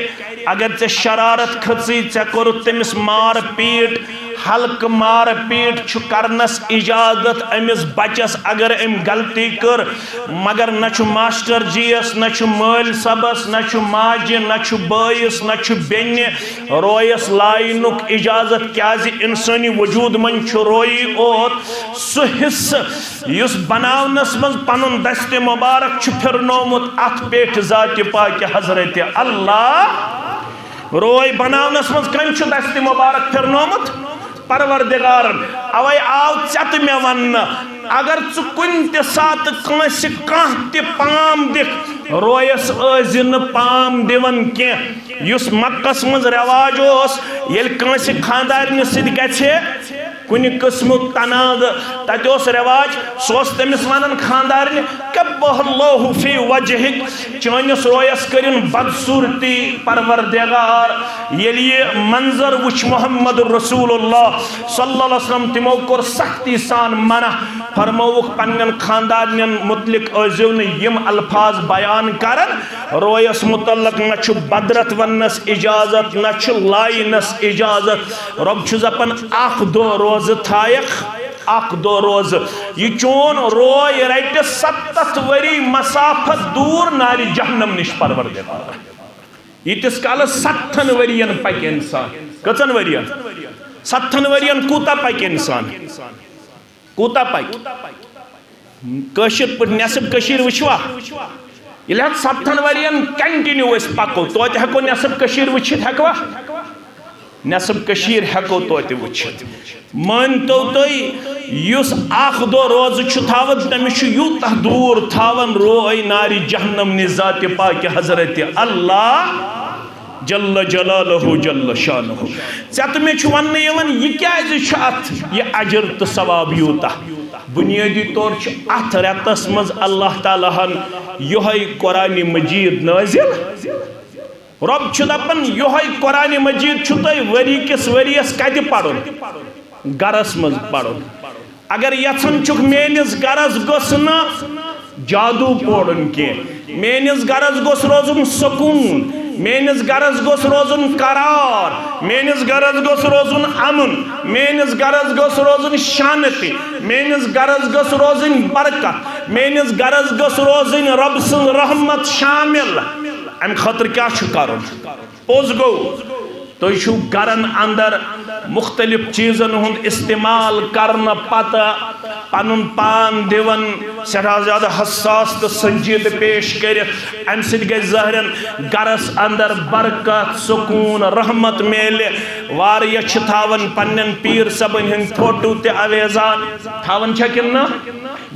اگر ژےٚ شرارت کھٔژٕے، ژےٚ کوٚرُتھ تٔمِس مار پیٖٹ، ہلکہٕ مار پیٖٹ چھُ کرنس اجازت أمِس بچس، اگر أمۍ غلطی کٔر، مگر نہ چھُ ماسٹر جی یس، نہ چھُ مٲلۍ صٲبس، نہ چھُ ماجہِ، نہ چھُ بٲیِس، نہ چھُ بیٚنہِ رویس لاینُک اجازت، کیازِ انسٲنی وجود منٛز چھُ رویی اوت سُہ حصہٕ یُس بناونس منٛز پنُن دستِ مبارک چھُ پھرنومُت اتھ پیٹھ ذاتِ پاکہِ حضرت اللہ۔ روے بناونس منٛز کٔمۍ چھُ دستِ مبارک پھرنومُت؟ پروردگارن۔ اوے آو ژےٚ تہٕ مےٚ وننہٕ، اگر ژٕ کُنہِ تہِ ساتہٕ کٲنٛسہِ کانٛہہ تہِ پام دِکھ، رویس ٲسۍ زِ نہٕ پام دِوان کینٛہہ۔ یُس مکس منٛز رٮ۪واج اوس، ییٚلہِ کٲنٛسہِ خانٛدارنہِ سۭتۍ گژھِ کُنہِ قٕسمُک تنازٕ، تتہِ اوس رٮ۪واج، سُہ اوس تٔمِس ونان خانٛدارنہِ، "کبہ اللہ فی وجہک"، چٲنِس رویس کٔرِن بدصورتی پروردگار۔ ییٚلہِ یہِ منظر وٕچھ محمد رسول اللہ صلی اللہ علیہ وسلم، تِمو کوٚر سختی سان منع، فرمووُکھ، پننٮ۪ن خانٛدارنٮ۪ن متعلق ٲسۍزیو نہٕ یِم الفاظ بیان کران۔ رویس متعلق نہ چھُ بدرت وننس اجازت، نہ چھُ لاینس اجازت۔ رۄب چھُ دپان، اکھ دۄہ روزٕ تھایکھ، اکھ دۄہ روزٕ۔ یہِ چون روے رٹہِ ستتھ ؤری مسافت دوٗر نارِ جہنم نِش، پروردگار۔ ییٖتِس کالس ستتھن ؤرین پکہِ انسان۔ کٔژن ؤرین؟ ستتھن ؤرین کوٗتاہ پکہِ انسان؟ کوٗتاہ پکہِ؟ کٲشِر پٲٹھۍ نٮ۪صٕب کٔشیٖر وٕچھوا؟ ییٚلہِ حظ ستتھن ؤرین continue أسۍ پکو، توتہِ ہٮ۪کو نٮ۪صٕب کٔشیٖر وٕچھِتھ، ہٮ۪کوا؟ نٮ۪صٕب کٔشیٖر ہٮ۪کو توتہِ وٕچھِتھ۔ مٲنۍتو تُہۍ، یُس اکھ دۄہ روزٕ چھُ تھاوان، تٔمِس چھُ یوٗتاہ دوٗر تھاوان روے نارِ جہنم نِش ذاتِ پاکہِ حضرت اللہ جل جلالہ جل شانہ۔ ژےٚ تہٕ مےٚ چھُ وننہٕ یِوان، یہِ کیازِ چھُ اتھ یہِ اجر تہٕ ثواب یوٗتاہ؟ بنیٲدی طور چھُ اتھ رٮ۪تس منٛز اللہ تعالیٰ ہن یِہوٚے قرآن مجید نٲزِل۔ رۄب چھُ دپان، یِہوٚے قرآن مجید چھُ تۄہہِ ؤری کِس ؤریَس کتہِ پرُن؟ گرس منٛز پرُن۔ اگر یژھان چھُکھ میٲنِس گرس گوٚژھ نہٕ جادو پورُن کینٛہہ، میٲنِس گرس گوٚژھ روزُن سکوٗن، میٲنِس گرس گوٚژھ روزُن قرار، میٲنِس گرس گوٚژھ روزُن امُن، میٲنِس گرس گوٚژھ روزُن شانتی، میٲنِس گرس گٔژھ روزٕنۍ برکت، میٲنِس گرس گٔژھ روزٕنۍ رۄب سٕنٛز رحمت شامل۔ امہِ خٲطرٕ کیٛاہ چھُ کرُن؟ پوٚز گوٚو، تُہۍ چھِو گرن اندر مختلف چیٖزن ہُنٛد استعمال کرنہٕ پتہٕ پنُن پان دِوان سٮ۪ٹھاہ زیادٕ حساس تہٕ سنجیدٕ پیش کٔرِتھ۔ امہِ سۭتۍ گژھِ ظٲہرن گرس اندر برکت، سکوٗن، رحمت میلہِ۔ واریاہ چھِ تھاوان پننٮ۪ن پیٖر صٲبن ہٕنٛدۍ فوٹو تہِ آویزان، تھاوان چھا کِنہٕ نہ؟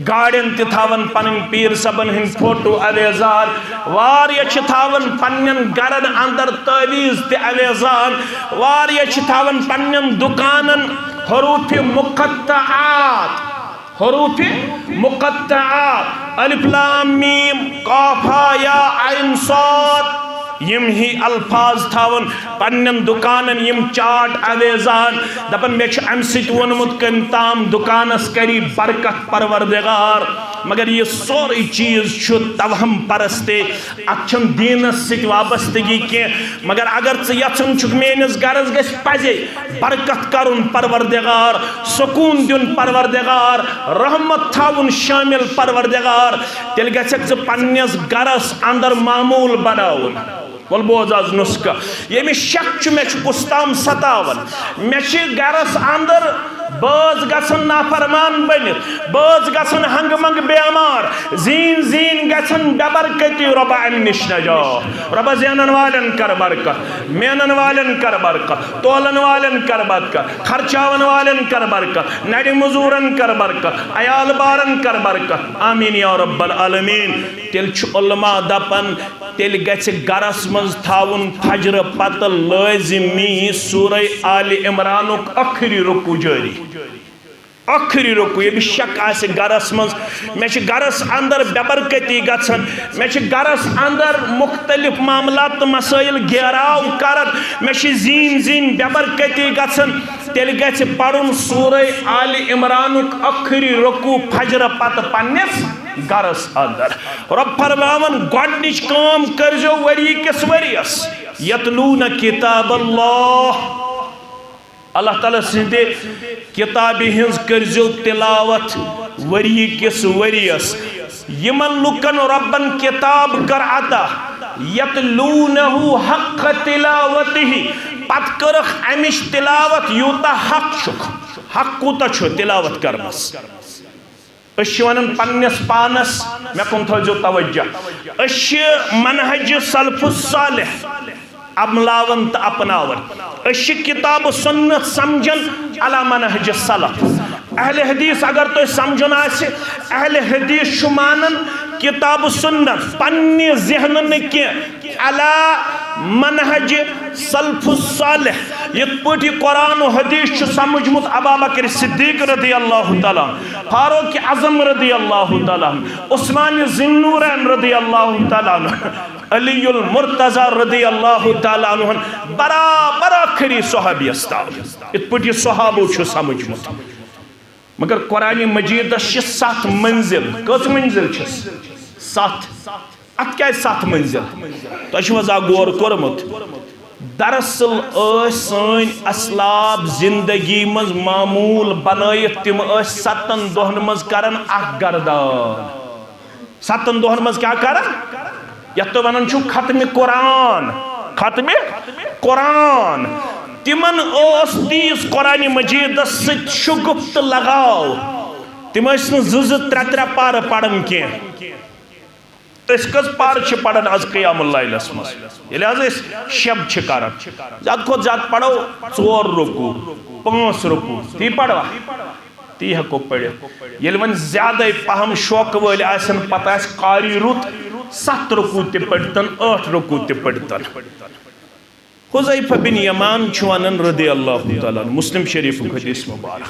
گاڑٮ۪ن تہِ تھاوان پنٕنۍ پیٖر صٲبن ہٕنٛدۍ فوٹو آویزان۔ واریاہ چھِ تھاوان پننٮ۪ن گرن اندر تعویذ تہِ آویزان۔ واریاہ چھِ تھاوان پننٮ۪ن دُکانن حروف مقطعات، حروف مقطعات، الف لام میم، قاف ہا یا عین صاد، یِم ہی الفاظ تھاوان پننٮ۪ن دُکانن، یِم چارٹ آویزان، دپان، "مےٚ چھُ امہِ سۭتۍ ووٚنمُت کٔمۍ تام دُکانس کری برکت پروردگار۔" مگر یہِ سورُے چیٖز چھُ توہم پرستے، اتھ چھنہٕ دیٖنس سۭتۍ وابستگی کینٛہہ۔ مگر اگر ژٕ یژھان چھُکھ میٲنِس گرس گژھِ پزے برکت کرُن پروردگار، سکوٗن دیُن پروردگار، رحمت تھاوُن شٲمِل پروردگار، تیٚلہِ گژھکھ ژٕ پننِس گرس اندر معموٗل بناوُن۔ وَلہٕ بوز از نُسخہٕ۔ ییٚمِس شک چھُ مےٚ چھُ کُس تام ستاوان، مےٚ چھِ گرس اندر بٲژ گژھان نافرمان بٔنِتھ، بٲژ گژھان ہنگہٕ منگہٕ بیمار، زیٖنۍ زیٖنۍ گژھان بے برکتی، رۄبا امہِ نِش نجات۔ رۄبا زینن والٮ۪ن کر برکت، مینن والٮ۪ن کر برکت، تولن والٮ۪ن کر برکت، خرچاون والٮ۪ن کر برکت، نرِ مزوٗرن کر برکت، عیال بارن کر برکت۔ آمین یا رب العالمین۔ تیٚلہِ چھُ علماء دپان، تیٚلہِ گژھِ گرس منٛز تھاوُن فجرٕ پتہٕ لٲزمی سورہ آلِ عمرانُک ٲخری رکوع جٲری۔ ٲخری رکوع، ییٚمِس شک آسہِ گرس منٛز، مےٚ چھِ گرس اندر بے برکتی گژھان، مےٚ چھِ گرس اندر مختلف معاملات تہٕ مسائل گیراو کران، مےٚ چھِ زیٖنۍ زیٖنۍ بے برکتی گژھان، تیٚلہِ گژھِ پرُن سورہ آلِ عمرانُک ٲخری رکوع فجرٕ پتہٕ پننِس گرس اندر۔ رۄب فرماوان، گۄڈنِچ کٲم کٔرزیو ؤری کِس ؤریس، یتلون کتاب اللہ۔ اللہ تعالیٰ سٕنٛدِ کِتابہِ ہٕنٛز کٔرزیو تِلاوت ؤری کِس ؤریَس۔ یِمن لُکن رۄبن کِتاب کٔر عطا، یتلونہ حق تلاوتہ، پتہٕ کٔرٕکھ امِچ تلاوت یوٗتاہ حق چھُکھ۔ حق کوٗتاہ چھُ تلاوت کرنس؟ أسۍ چھِ ونان پننِس پانس، مےٚ کُن تھٲوزیو توجہ۔ أسۍ چھِ منہج سلف الصالح عملاوان تہٕ اپناوان۔ أسۍ چھِ کتاب و سنت سمجھان علی منہج سلف۔ اہل حدیث اگر تۄہہِ سمجھُن آسہِ، اہل حدیث چھُ مانان کتاب و سنت، پننہِ ذہنہٕ نہٕ کینٛہہ، علی منہج سلف الصالح۔ یِتھ پٲٹھۍ یہِ قرآن و حدیث چھُ سمجھمُت ابا بکر صدیق رضی اللہ تعالیٰ عنہ، فاروق اعظم رضی اللہ تعالیٰ عنہ، عثمان ذی النورین رضی اللہ تعالیٰ عنہ، علی المرتضی رضی اللہ تعالیٰ عنہ، برابر آخری صحابیس تام۔ یِتھ پٲٹھۍ یہِ صحابو چھُ سمجھمُت۔ مگر قرآن مجیدس چھِ ستھ منزل۔ کٔژ منزل چھِس؟ ستھ۔ اتھ کیازِ ستھ منزل؟ تۄہہِ چھُو حظ اکھ غور کوٚرمُت؟ دراصل ٲسۍ سٲنۍ اسلاف زندگی منٛز معموٗل بنٲیِتھ، تِم ٲسۍ ستن دۄہن منٛز کران اکھ گردان۔ ستن دۄہن منٛز کیٛاہ کران؟ یتھ تُہۍ ونان چھِو ختمِ قرآن، ختمِ قرآن۔ تِمن اوس تیٖژ قرآن مجیدس سۭتۍ شگفتہٕ لگاو، تِم ٲسۍ نہٕ زٕ زٕ ترٛےٚ ترٛےٚ پارٕ پران کینٛہہ۔ أسۍ کٔژ پارٕ چھِ پران از قیام اللیلس منٛز؟ ییٚلہِ حظ أسۍ شب چھِ کران، زیادٕ کھۄتہٕ زیادٕ پرو ژور رکوع، پانٛژھ رکوع، تی پروا؟ تی ہٮ۪کو پٔرِتھ۔ ییٚلہِ وۄنۍ زیادَے پہم شوقہٕ وٲلۍ آسن، پتہٕ آسہِ قاری رُت، ستھ رکوع تہِ پٔرۍتن، ٲٹھ رکوع تہِ پٔرۍتن۔ حذیفہ بن یمان چھُ ونان رضی اللہ تعالیٰ عنہ، مسلم شریفُک حدیث مبارک،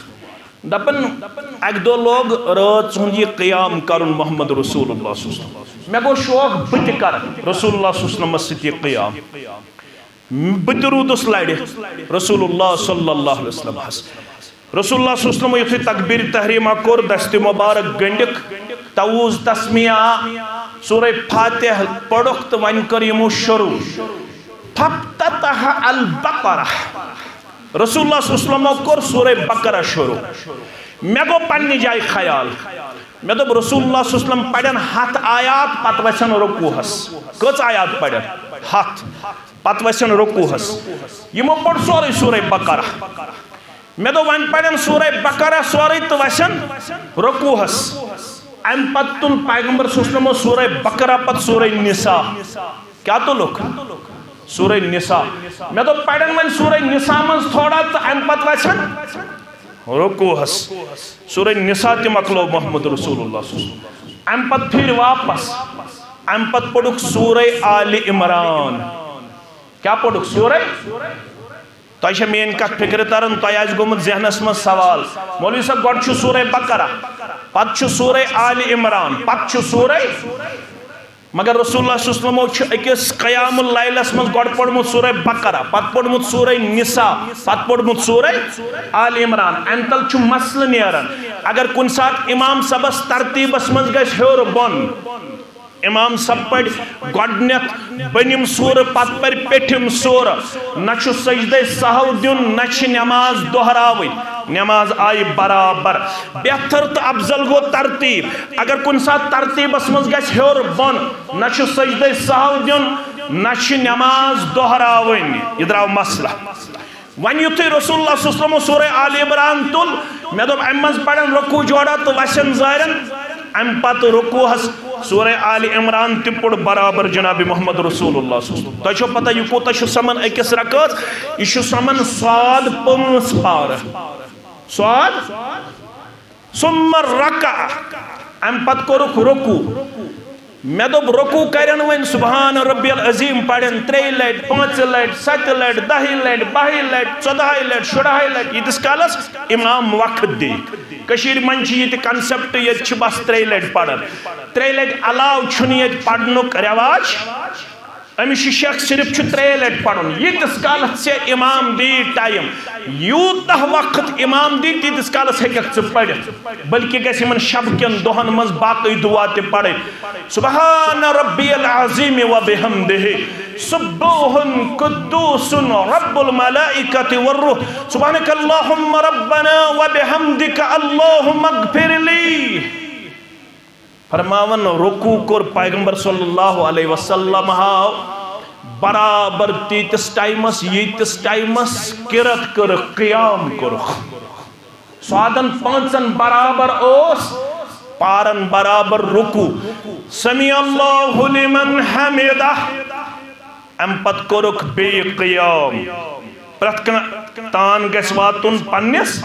دپان، اکہِ دۄہ لوگ رٲژ ہُنٛد یہِ قیام کرُن محمد رسول اللہ صلی اللہ علیہ وسلم۔ مےٚ گوٚو شوق بہٕ تہِ کرٕ رسول اللہ صلی اللہ علیہ وسلمس سۭتۍ یہِ قیام۔ بہٕ تہِ روٗدُس لرِ رسول اللہ صلی اللہ علیہ وسلمس۔ رسول اللہ صلی اللہ علیہ وسلم یُتھُے تکبیر تحریمہ کوٚر، دستِ مبارک گنڈِکھ، تووُز تسمیہ، سورہ فاتح پوٚرُکھ تہٕ وۄنۍ کٔر یِمو شروع۔ فافتتح البقرہ۔ رسول اللہ صلی اللہ علیہ وسلمو کوٚر سورہ بقرہ شروع۔ مےٚ گوٚو پننہِ جایہِ خیال، مےٚ دوٚپ، رسول اللہ صلی اللہ علیہ وسلم پرن ہتھ آیات، پتہٕ وسن رکوعس۔ کٔژ آیات پرن؟ ہتھ۔ پتہٕ وسن رکوعس۔ یِمو پوٚر سورُے سورہ بقرہ۔ مےٚ دوٚپ، وۄنۍ پرن سورہ بقرہ سورُے تہٕ وسن رکوعس۔ امہِ پتہٕ تُل پیغمبر صلی اللہ علیہ وسلمو سورہ بقرہ، پتہٕ سورہ نساء۔ کیٛاہ تُلُکھ؟ سورہ نساء۔ مےٚ دوٚپ، پرن وۄنۍ سورہ نساء منٛز تھوڑا تہٕ امہِ پتہٕ وسن رکوعس۔ سورہ نساء تہِ مۄکلو محمد رسول اللہ صلی اللہ علیہ وسلم۔ امہِ پتہٕ پھِرۍ واپس، امہِ پتہٕ پوٚرُکھ سورہ آل عمران۔ کیٛاہ پوٚرُکھ؟ سورہ۔ تۄہہِ چھےٚ میٲنۍ کتھ فکرِ تران؟ تۄہہِ آسہِ گوٚمُت ذہنس منٛز سوال، مولوی صٲب، گۄڈٕ چھُ سورہ بقرہ، پتہٕ چھُ سورہ آل عمران، پتہٕ چھُ سورہ۔ مگر رسول اللہ صلی اللہ علیہ وسلمو چھُ أکِس قیام اللیلس منٛز گۄڈٕ پوٚرمُت سورہ بقرہ، پتہٕ پوٚرمُت سورہ نساء، پتہٕ پوٚرمُت سورہ آل عمران۔ امہِ تل چھُ مسلہٕ نیران۔ اگر کُنہِ ساتہٕ امام صٲبس ترتیٖبس منٛز گژھِ ہیوٚر بۄن، امام صٲب پرِ گۄڈٕنیتھ بٔنِم سورہ، پتہٕ پرِ پیٚٹھِم سورہ، نہ چھُ سجدے سہو دیُن، نہ چھِ نماز دۄہراوٕنۍ۔ نماز آیہِ برابر۔ بہتر تہٕ افضل گوٚو ترتیٖب۔ اگر کُنہِ ساتہٕ ترتیٖبس منٛز گژھِ ہیوٚر بۄن، نہ چھُ سجدے سہو دیُن، نہ چھِ نماز دۄہراوٕنۍ۔ یہِ درٛاو مسلہٕ۔ وۄنۍ یُتھُے رسول اللہ صلی اللہ علیہ وسلمو سورہ آل عمران تُل، مےٚ دوٚپ، امہِ منٛز پرن رکوع جوڑا تہٕ وسن زارن۔ امہِ پتہٕ رکوعس سورہ آل عمران تہِ پوٚر برابر جناب محمد رسول اللہ صلی اللہ علیہ وسلم۔ تۄہہِ چھو پتہ، یہِ کوٗتاہ چھُ سمان أکِس رکعت؟ یہِ چھُ سمان صاد پانٛژھ پارٕ۔ صاد۔ ثم رکع۔ امہِ پتہٕ کوٚرُکھ رکوع۔ مےٚ دوٚپ، رکوع کرن وۄنۍ سبحان ربی العظیم پرن ترٛیٚیہِ لٹہِ، پانٛژِ لٹہِ، ستہِ لٹہِ، دہہِ لٹہِ، بہہِ لٹہِ، ژۄدہہِ لٹہِ، شُراہہِ لٹہِ، ییٖتِس کالس امام وقت دی۔ کٔشیٖرِ منٛز چھِ یہِ تہِ concept، ییٚتہِ چھِ بس ترٛیٚیہِ لٹہِ پران۔ ترٛیٚیہِ لٹہِ علاوٕ چھُنہٕ ییٚتہِ پرنُک رٮ۪واج۔ أمِس چھُ شک، صرف چھُ ترٛیٚیہِ لٹہِ پرُن۔ ییٖتِس کالس ژےٚ امام دی ٹایم، یوٗتاہ وقت امام دی، تیٖتِس کالس ہیٚککھ ژٕ پٔرِتھ۔ بلکہِ گژھِ یِمن شب کٮ۪ن دۄہن منٛز باقٕے دُعا تہِ پرٕنۍ۔ سبحان ربی العظیم و بحمدہ، سبوح قدوس رب الملائکۃ والروح۔ سبحانک اللہم ربنا وبحمدک اللہم اغفر لی۔ فرماون، رکوع کوٚر پیغمبر صلی اللہ علیہ وسلم ہاو برابر تیٖتِس ٹایمس، ییٖتِس ٹایمس قرت کٔرٕکھ، قیام کوٚرُکھ۔ سوادن پانٛژن برابر اوس، پارن برابر رکوع۔ سمع اللہ لمن حمدہ۔ امہِ پتہٕ کوٚرُکھ بیٚیہِ قیام۔ پرٛٮ۪تھ کانٛہہ تان گژھِ واتُن پننِس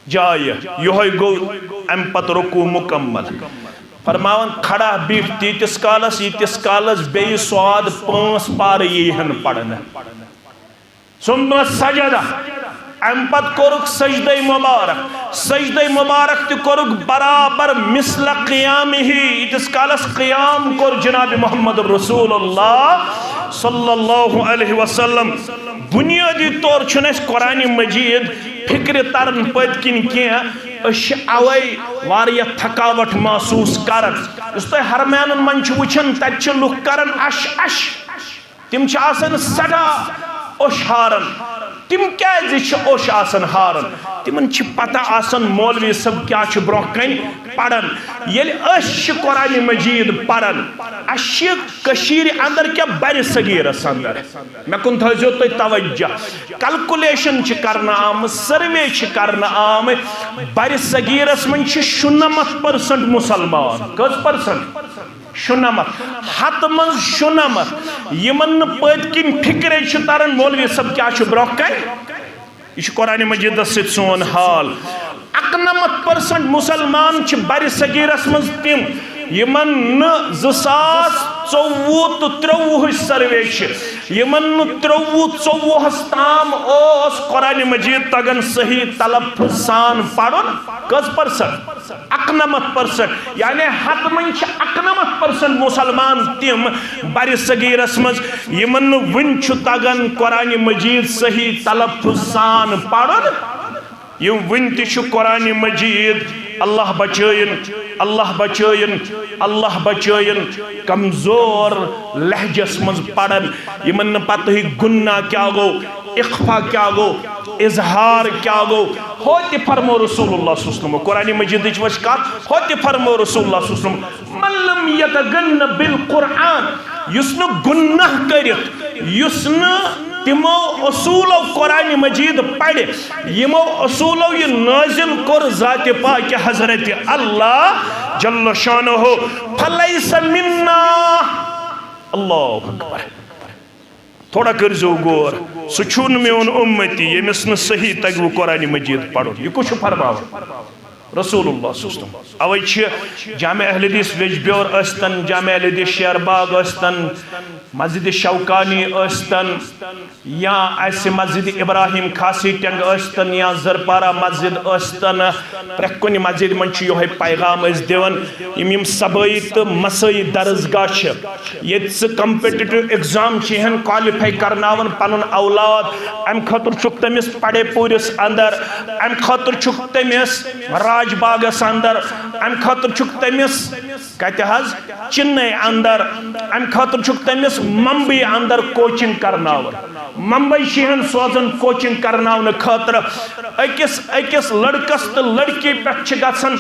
جایہِ۔ یِہوٚے گوٚو امہِ پتہٕ رکوع مکمل۔ فرماوان، کھڑا بِہِتھ تیٖتِس کالس، ییٖتِس کالس بیٚیہِ سواد پانٛژھ پارٕ یی ہن پرنہٕ۔ ثم سجدہ، امہِ پتہٕ کوٚرُکھ سجدے مبارک۔ سجدے مبارک تہِ کوٚرُکھ برابر مثل قیامہ، ییٖتِس کالس قیام کوٚر جناب محمد رسول اللہ صلی اللہ علیہ وسلم۔ بنیٲدی طور چھُنہٕ اَسہِ قرآن مجید فکرِ تران پٔتۍ کِنۍ کینٛہہ، أسۍ چھِ اوے واریاہ تھکاوٹ محسوس کران۔ یُس تُہۍ حرمینن منٛز چھِو وٕچھان، تتہِ چھِ لُکھ کران اش اش۔ تِم چھِ آسان سٮ۪ٹھاہ اوٚش ہاران۔ تِم کیٛازِ چھِ اوٚش آسان ہاران؟ تِمن چھِ پتہ آسان مولوی صٲب کیٛاہ چھُ برونٛہہ کنہِ پران۔ ییٚلہِ أسۍ چھِ قرآن مجید پران، اَسہِ چھِ کٔشیٖرِ اندر کیٛاہ، برِ صغیٖرس اندر، مےٚ کُن تھٲیزیو تُہۍ توجہ، کیلکولیشن چھِ کرنہٕ آمٕژ، سروے چھِ کرنہٕ آمٕتۍ، برِ صغیٖرس منٛز چھِ شُنمتھ پٔرسنٹ مسلمان۔ کٔژ پٔرسنٹ؟ شُنمتھ۔ ہتہٕ منٛز شُنمتھ، یِمن نہٕ پٔتۍ کِنۍ فکرے چھِ تران مولوی صٲب کیٛاہ چھُ برونٛہہ کنہِ۔ یہِ چھُ قرآن مجیدس سۭتۍ سون حال۔ اَکنَمَتھ پٔرسنٹ مسلمان چھِ برِ صغیرس منٛز تِم، یِمن نہٕ زٕ ساس ژوٚوُہ تہٕ ترٛوٚوُہٕچ سروے چھِ، یِمن نہٕ ترٛوٚوُہ ژوٚوُہس تام اوس قرآن مجید تگان صحیح تلفظ سان پرُن۔ کٔژ پٔرسنٹ؟ اَکنَمَتھ پٔرسنٹ، یعنی ہتہٕ منٛز چھِ اَکنَمَتھ پٔرسنٹ مسلمان تِم برِ صغیرس منٛز، یِمن نہٕ وُنہِ چھُ تگان قرآن مجید صحیح تلفظ سان پرُن۔ یِم وُنہِ تہِ چھِ قرآن مجید، اللہ بچٲیِن، اللہ بچٲیِن، اللہ بچٲیِن، کمزور لہجس منٛز پران، یِمن نہٕ پتہٕے غنہ کیٛاہ گوٚو، اخفا کیٛاہ گوٚو، اظہار کیٛاہ گوٚو۔ ہُہ تہِ فرمو رسول اللہ صلی اللہ علیہ وسلم، قرآن مجیدٕچ وٕچھ کتھ، ہُہ تہِ فرمو رسول اللہ صلی اللہ علیہ وسلم، من لم یتغن بالقرآن، یُس نہٕ غنہ کٔرِتھ، یُس نہٕ تِمو اصوٗلو قرآن مجید پرِ، یِمو اصوٗلو یہِ نٲزِل کوٚر ذاتِ پاکِ حضرت اللہ جل شانہ، فلیس منا۔ اللہ اکبر۔ تھوڑا کٔرزیو غور، سُہ چھُنہٕ میون اُمتی ییٚمِس نہٕ صحیح تگہِ وٕ قرآن مجید پرُن۔ یہِ کُس چھُ فرماوان؟ رسول اللہ صلی اللہ علیہ وسلم۔ اوے چھِ جامع اہل حدیث ویجبیور ٲسۍتن، جامع اہل حدیث شیر باغ ٲسۍتن، مسجد شوکانی ٲسۍتن، یا اسہِ مسجد ابراہیم کھاسی ٹینگ ٲسۍتن، یا زرپارہ مسجد ٲسۍتن، پرٛٮ۪تھ کُنہِ مسجد منٛز چھُ یِہوٚے پیغام أسۍ دِوان۔ یِم یِم صبٲیی تہٕ مسٲیی درسگاہ چھِ، ییٚتہِ ژٕ competitive exam چھِ ہن qualify کرناوان پنُن اولاد، امہِ خٲطرٕ چھُکھ تٔمِس پڑے پوٗرِس اندر، امہِ خٲطرٕ چھُکھ تٔمِس راج باغس اندر، امہِ خٲطرٕ چھُکھ تٔمِس کتہِ حظ؟ چنئی اندر، امہِ خٲطرٕ چھُکھ تٔمِس ممبئی اندر coaching کرناوان۔ ممبئی چھِ ہن سوزان coaching کرناونہٕ خٲطرٕ۔ أکِس أکِس لڑکس تہٕ لڑکی پٮ۪ٹھ چھِ گژھان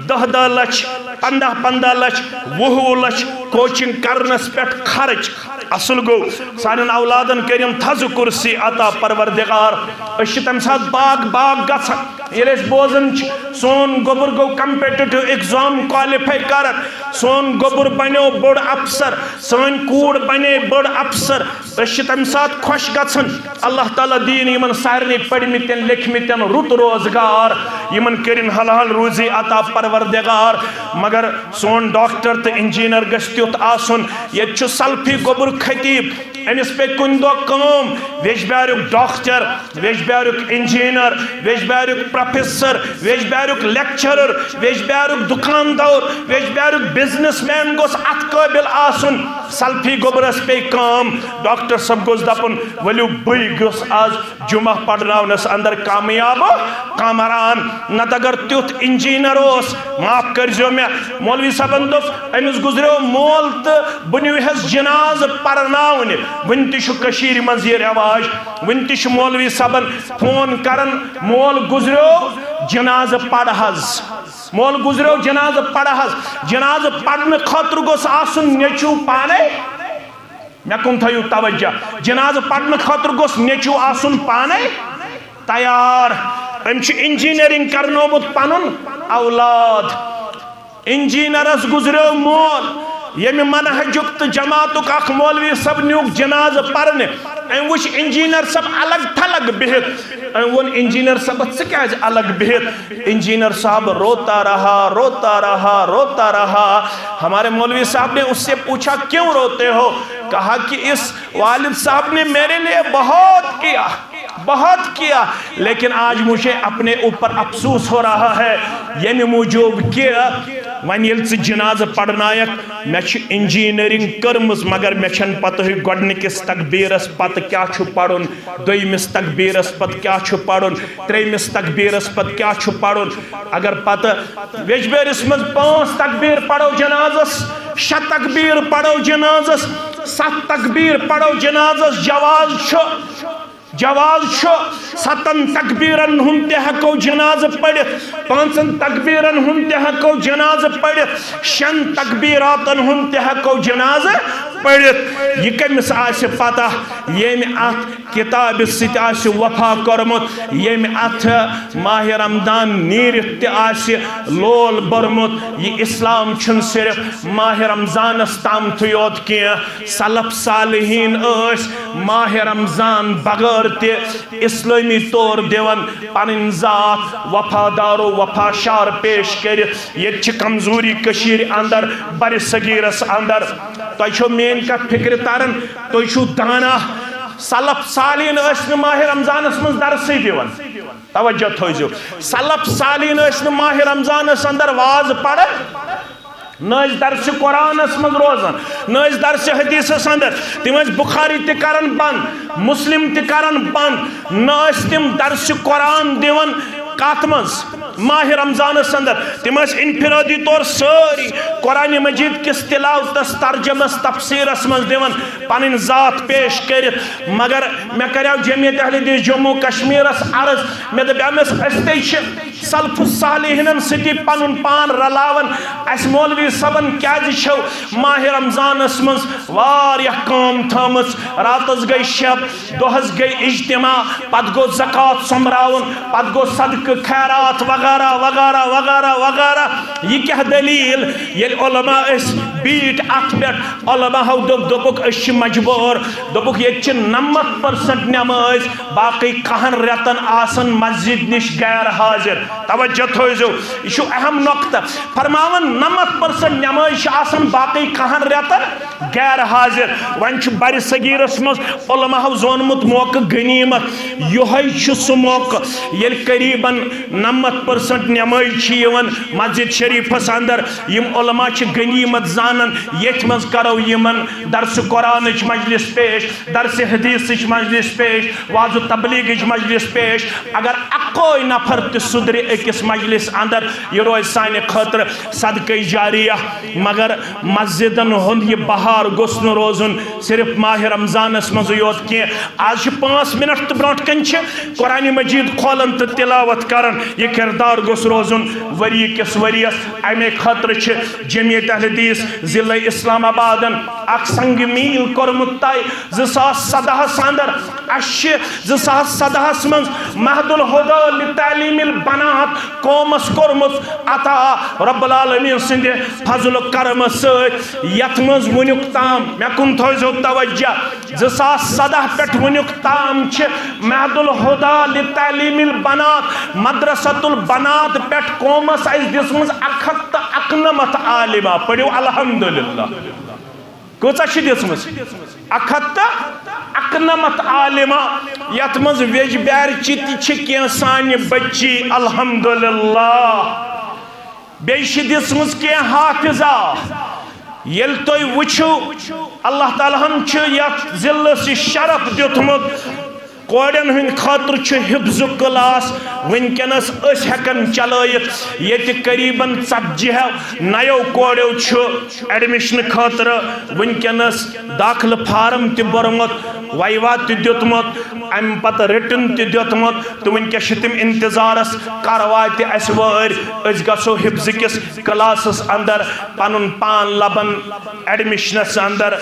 دَہ دَہ لَچھ، پنٛداہ پنٛداہ لَچھ، وُہ وُہ لَچھ coaching کرنس پٮ۪ٹھ خرٕچ۔ اصل گوٚو، سانٮ۪ن اولادن کٔرِم تھزٕ کرسی عطا پروردگار۔ أسۍ چھِ تمہِ ساتہٕ باغ باغ گژھان، ییٚلہِ أسۍ بوزان چھِ سون گوٚبُر گوٚو competitive exam qualify کران، سون گوٚبُر بنیو بوٚڑ افسر، سٲنۍ کوٗر بنے بٔڑ افسر، أسۍ چھِ تمہِ ساتہٕ خۄش گژھان۔ اللہ تعالیٰ دِیِن یِمن سارنٕے پٔرمٕتٮ۪ن لیکھمٕتٮ۪ن رُت روزگار، یِمن کٔرِن حلال روزی عطا پروردگار۔ مگر سون ڈاکٹر تہٕ انجینئر گژھِ تیُتھ آسُن۔ ییٚتہِ چھُ سلفی گوٚبُر خطیب، أمِس پیٚیہِ کُنہِ دۄہ کٲم، ویجبیاریُک ڈاکٹر، ویجبیاریُک انجینئر، ویجبیاریُک پروفیسر، ویجبیاریُک لیکچرر، ویجبیاریُک دُکاندار، ویجبیاریُک بزنس مین گوٚژھ اتھ قٲبل آسُن۔ سلفی گوٚبرس پیٚیہِ کٲم، ڈاکٹر صٲب گوٚژھ دپُن، ؤلِو بٕے گوٚژھ آز جمعہ پرناونس اندر کامیاب کامران۔ نتہٕ اگر تیُتھ انجینئر اوس، معاف کٔرزیو مےٚ، مولوی صٲبن دوٚپ، أمِس گُزریو موت۔ مول تہٕ بہٕ نیوٗہَس جنازٕ پرناونہِ۔ وٕنہِ تہِ چھُ کٔشیٖرِ منٛز یہِ رٮ۪واج، وٕنہِ تہِ چھُ مولوی صٲبن فون کران، "مول گُزریو، جنازٕ پرٕ حظ، مول گُزریو، جنازٕ پرٕ حظ۔" جنازٕ پرنہٕ خٲطرٕ گوٚژھ آسُن نیٚچوٗ پانے۔ مےٚ کُن تھٲیِو توجہ، جنازٕ پرنہٕ خٲطرٕ گوٚژھ نیٚچوٗ آسُن پانے تیار۔ أمۍ چھُ انجینئرنگ کرنومُت پنُن اولاد۔ انجینئرس گُزریو مول، ییٚمہِ منہجُک تہٕ جماعتُک اکھ مولوی صٲب نیوٗکھ جنازٕ پرنہِ۔ أمۍ وٕچھ انجینئر صٲب الگ تھلگ بِہِتھ۔ أمۍ ووٚن انجینئر صٲبس، "ژٕ کیازِ الگ بِہِتھ؟" انجینئر صاحب روتا رہا، روتا رہا، روتا رہا۔ ہمارے مولوی صاحب نے اس سے پوچھا، "کیوں روتے ہو؟" کہا کہ اس والد صاحب نے میرے لیے بہت کیا، بہت کیا، لیکن آج مجھے اپنے اوپر افسوس ہو رہا ہے، ییٚمہِ موٗجوٗب کہ وۄنۍ ییٚلہِ ژٕ جنازٕ پرنایکھ، مےٚ چھِ انجینئرنگ کٔرمٕژ، مگر مےٚ چھَنہٕ پتہٕے گۄڈٕنِکِس تکبیرس پتہٕ کیٛاہ چھُ پرُن، دوٚیمِس تکبیرس پتہٕ کیٛاہ چھُ پرُن، ترٛیٚیمِس تکبیرس پتہٕ کیٛاہ چھُ پرُن۔ اگر پتہٕ ویجبیرس منٛز پانٛژھ تکبیر پرو جنازس، شےٚ تکبیر پرو جنازس، ستھ تکبیر پرو جنازس، جواز چھُ، جواز چھُ۔ ستن تکبیرن ہُنٛد تہِ ہٮ۪کو جنازٕ پٔرِتھ، پانٛژن تکبیرن ہُنٛد تہِ ہٮ۪کو جنازٕ پٔرِتھ، شٮ۪ن تکبیراتن ہُنٛد تہِ ہٮ۪کو جنازٕ پٔرِتھ۔ یہِ کٔمِس آسہِ پتہ، ییٚمہِ اتھ کتابہِ سۭتۍ آسہِ وفا کوٚرمُت، ییٚمہِ اتھٕ ماہِ رمضان نیٖرِتھ تہِ آسہِ لول بوٚرمُت۔ یہِ اسلام چھُنہٕ صرف ماہِ رمضانس تامتھٕے یوت کینٛہہ۔ سلف صالحین ٲسۍ ماہِ رمضان بغٲر تہِ اسلٲمی طور دِوان پنٕنۍ ذات وفادار و وفا شعار پیش کٔرِتھ۔ ییٚتہِ چھِ کمزوری کٔشیٖرِ اندر، برِ صغیرس اندر۔ تۄہہِ چھو میٲنۍ کتھ فکرِ تران؟ تُہۍ چھِو دانا۔ سلف صالحین ٲسۍ نہٕ ماہِ رمضانس منٛز درسٕے دِوان۔ توجہ تھٲیزیو، سلف صالحین ٲسۍ نہٕ ماہِ رمضانس اندر واز پران، نہ ٲسۍ درسِ قرآنس منٛز روزان، نہ ٲسۍ درسِ حدیثس اندر۔ تِم ٲسۍ بخاری تہِ کران بند، مسلم تہِ کران بند، نہ ٲسۍ تِم درسِ قرآن دِوان۔ کتھ منٛز؟ ماہِ رمضانس اندر۔ تِم ٲسۍ انفرادی طور سٲری قرآن مجید کِس تلاوتس، ترجمس، تفسیرس منٛز دِوان پنٕنۍ ذات پیش کٔرِتھ۔ مگر مےٚ کریو جمعیت اہل حدیث جموں کشمیرس عرض، مےٚ دوٚپ أمِس، أسۍ تے چھِ سلف الصالحینن سۭتی پنُن پان رلاوان، اسہِ مولوی صٲبن کیازِ چھو ماہِ رمضانس منٛز واریاہ کٲم تھٲمٕژ؟ راتس گٔے شب، دۄہس گٔے اجتماع، پتہٕ گوٚو زکوٰۃ سوٚمبراوُن، پتہٕ گوٚو صدقہٕ خیرات وغیرہ وغیرہ وغیرہ وغیرہ۔ یہِ کیٛاہ دٔلیٖل؟ ییٚلہِ علماء ٲسۍ بیٖٹھۍ اَتھ پٮ۪ٹھ، علماء ہو دوٚپ، دوٚپُکھ، أسۍ چھِ مجبوٗر۔ دوٚپُکھ، ییٚتہِ چھِ نَمَتھ پٔرسَنٛٹ نٮ۪مٲزۍ باقٕے کَہَن رٮ۪تَن آسان مسجد نِش غیر حاضر۔ توجہ تھٲیزیو، یہِ چھُ اہم نۄقطہٕ۔ فرماوان، نَمَتھ پٔرسَنٛٹ نٮ۪مٲزۍ چھِ آسان باقٕے کَہَن رٮ۪تَن غیر حاضر۔ وۄنۍ چھُ برِ صغیرس منٛز علماء ہو زونمُت موقعہٕ غنیمت۔ یِہوٚے چھُ سُہ موقعہٕ، ییٚلہِ قریباً نَمَتھ پٔرسَنٛٹ نٮ۪مٲزۍ چھِ یِوان مسجد شریفس اندر۔ یِم علماء چھِ غنیمت زانان، ییٚتھۍ منٛز کرو یِمن درس قرآنٕچ مجلس پیش، درس حدیثٕچ مجلس پیش، وعظ و تبلیغٕچ مجلس پیش۔ اگر اکوے نفر تہِ سُدرِ أکِس مجلس اندر، یہِ روزِ سانہِ خٲطرٕ صدقہ جاریہ۔ مگر مسجدن ہُنٛد یہِ بہار گوٚژھ نہٕ روزُن صرف ماہِ رمضانس منٛزٕے یوت کینٛہہ۔ آز چھِ پانٛژھ منٹ تہٕ برونٛٹھ کنہِ چھِ قرآن مجید کھولان تہٕ تلاوت کران۔ یہِ کردار گوٚژھ روزُن ؤری کِس ؤریَس۔ امے خٲطرٕ چھِ جمعیت اہل حدیث ضلع اسلام آبادن اکھ سنگ میل کوٚرمُت طے۔ زٕ ساس سدہَس اندر، اسہِ چھِ زٕ ساس سدہَس منٛز مہد الہدی لتعلیم البنات قومس کوٚرمُت عطا رب العالمین سٕنٛدِ فضل و کرمہٕ سۭتۍ، یتھ منٛز وُنیُک تام، مےٚ کُن تھٲیزیو توجہ، زٕ ساس سدہ پٮ۪ٹھ وُنیُک تام چھِ مہد الہدی لتعلیم البنات، مدرسۃ البنات پٮ۪ٹھ قومس اسہِ دِژمٕژ اکھ ہتھ تہٕ اکنمتھ عالمہ۔ پٔرِو الحمدللہ۔ کۭژاہ چھِ دِژمٕژ؟ اکھ ہتھ تہٕ اکنمتھ عالمہ، یتھ منٛز ویجبیارچہِ تہِ چھِ کینٛہہ سانہِ بچی، الحمدللہ۔ بیٚیہِ چھِ دِژمٕژ کینٛہہ حافظہ۔ ییٚلہِ تُہۍ وٕچھِو، اللہ تعالیٰ ہن چھُ یتھ ضلعس یہِ شرف دیُتمُت۔ کورٮ۪ن ہٕنٛدِ خٲطرٕ چھُ حفظُک کلاس وٕنکیٚنَس أسۍ ہٮ۪کان چلٲیِتھ، ییٚتہِ قریباً ژتجی نیو کورٮ۪و چھُ ایڈمِشن خٲطرٕ وٕنکیٚنَس داخلہٕ فارم تہِ بوٚرمُت، ویوا تہِ دیُتمُت، اَمہِ پتہٕ رِٹن تہِ دیُتمُت، تہٕ وٕنکیٚس چھِ تِم انتظارس، کر واتہِ اَسہِ وٲرۍ، أسۍ گژھو حفظ کِس کلاسس اندر پنُن پان لبن ایڈمِشنس اندر۔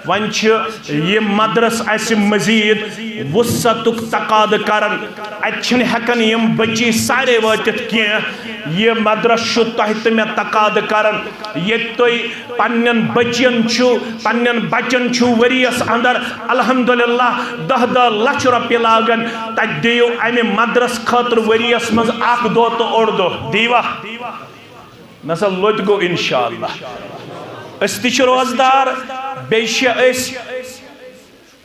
وۄنۍ چھِ یہِ مدرس اَسہِ مزید وسعتُک تقاضہٕ کران۔ اَتہِ چھِنہٕ ہٮ۪کان یِم بچی سارے وٲتِتھ کینٛہہ۔ یہِ مدرس چھُ تۄہہِ تہٕ مےٚ تقاضہٕ کران۔ ییٚتہِ تُہۍ پننٮ۪ن بچین چھُو، پننٮ۪ن بچن چھُو ؤریس اندر الحمدللہ دَہ دَہ لچھ رۄپیہِ لاگان، تتہِ دِیِو امہِ مدرس خٲطرٕ ؤریس منٛز اکھ دۄہ تہٕ اوٚڑ دۄہ۔ دیوا؟ نسا لوٚت گوٚو انشاءاللہ۔ أسۍ تہِ چھِ روزدار، بیٚیہِ چھِ أسۍ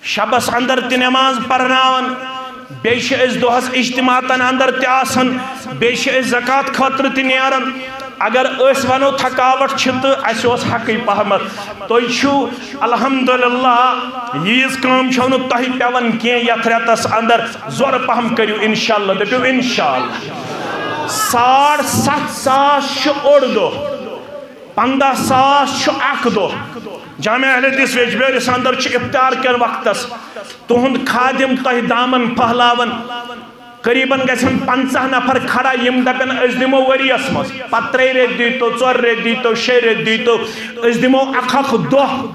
شبس اندر تہِ نماز پرناوان، بیٚیہِ چھِ أسۍ دۄہس اجتماعاتن اندر تہِ آسان، بیٚیہِ چھِ أسۍ زکوٰۃ خٲطرٕ تہِ نیران۔ اگر أسۍ ونو تھکاوٹ چھِ تہٕ اسہِ اوس حقٕے پہمتھ۔ تُہۍ چھِو الحمدللہ، ییٖژ کٲم چھو نہٕ تۄہہِ پٮ۪وان کینٛہہ یتھ رٮ۪تس اندر۔ زورٕ پہم کٔرِو انشاءاللہ، دٔپِو انشاءاللہ۔ ساڑ ستھ ساس چھُ اوٚڑ دۄہ، پنٛداہ ساس چھُ اکھ دۄہ۔ جامع اہل حدیث ویجبیٲرِس اندر چھُ افطار کٮ۪ن وقتس تُہُنٛد خادم تۄہہِ دامن پھہلاوان۔ قریباً گژھن پنٛژاہ نفر کھڑا، یِم دپن أسۍ دِمو ؤریس منٛز، پتہٕ ترٛےٚ رٮ۪تۍ دیٖتو، ژور رٮ۪تۍ دیٖتو، شےٚ رٮ۪تۍ دیٖتو، أسۍ دِمو اکھ اکھ دۄہ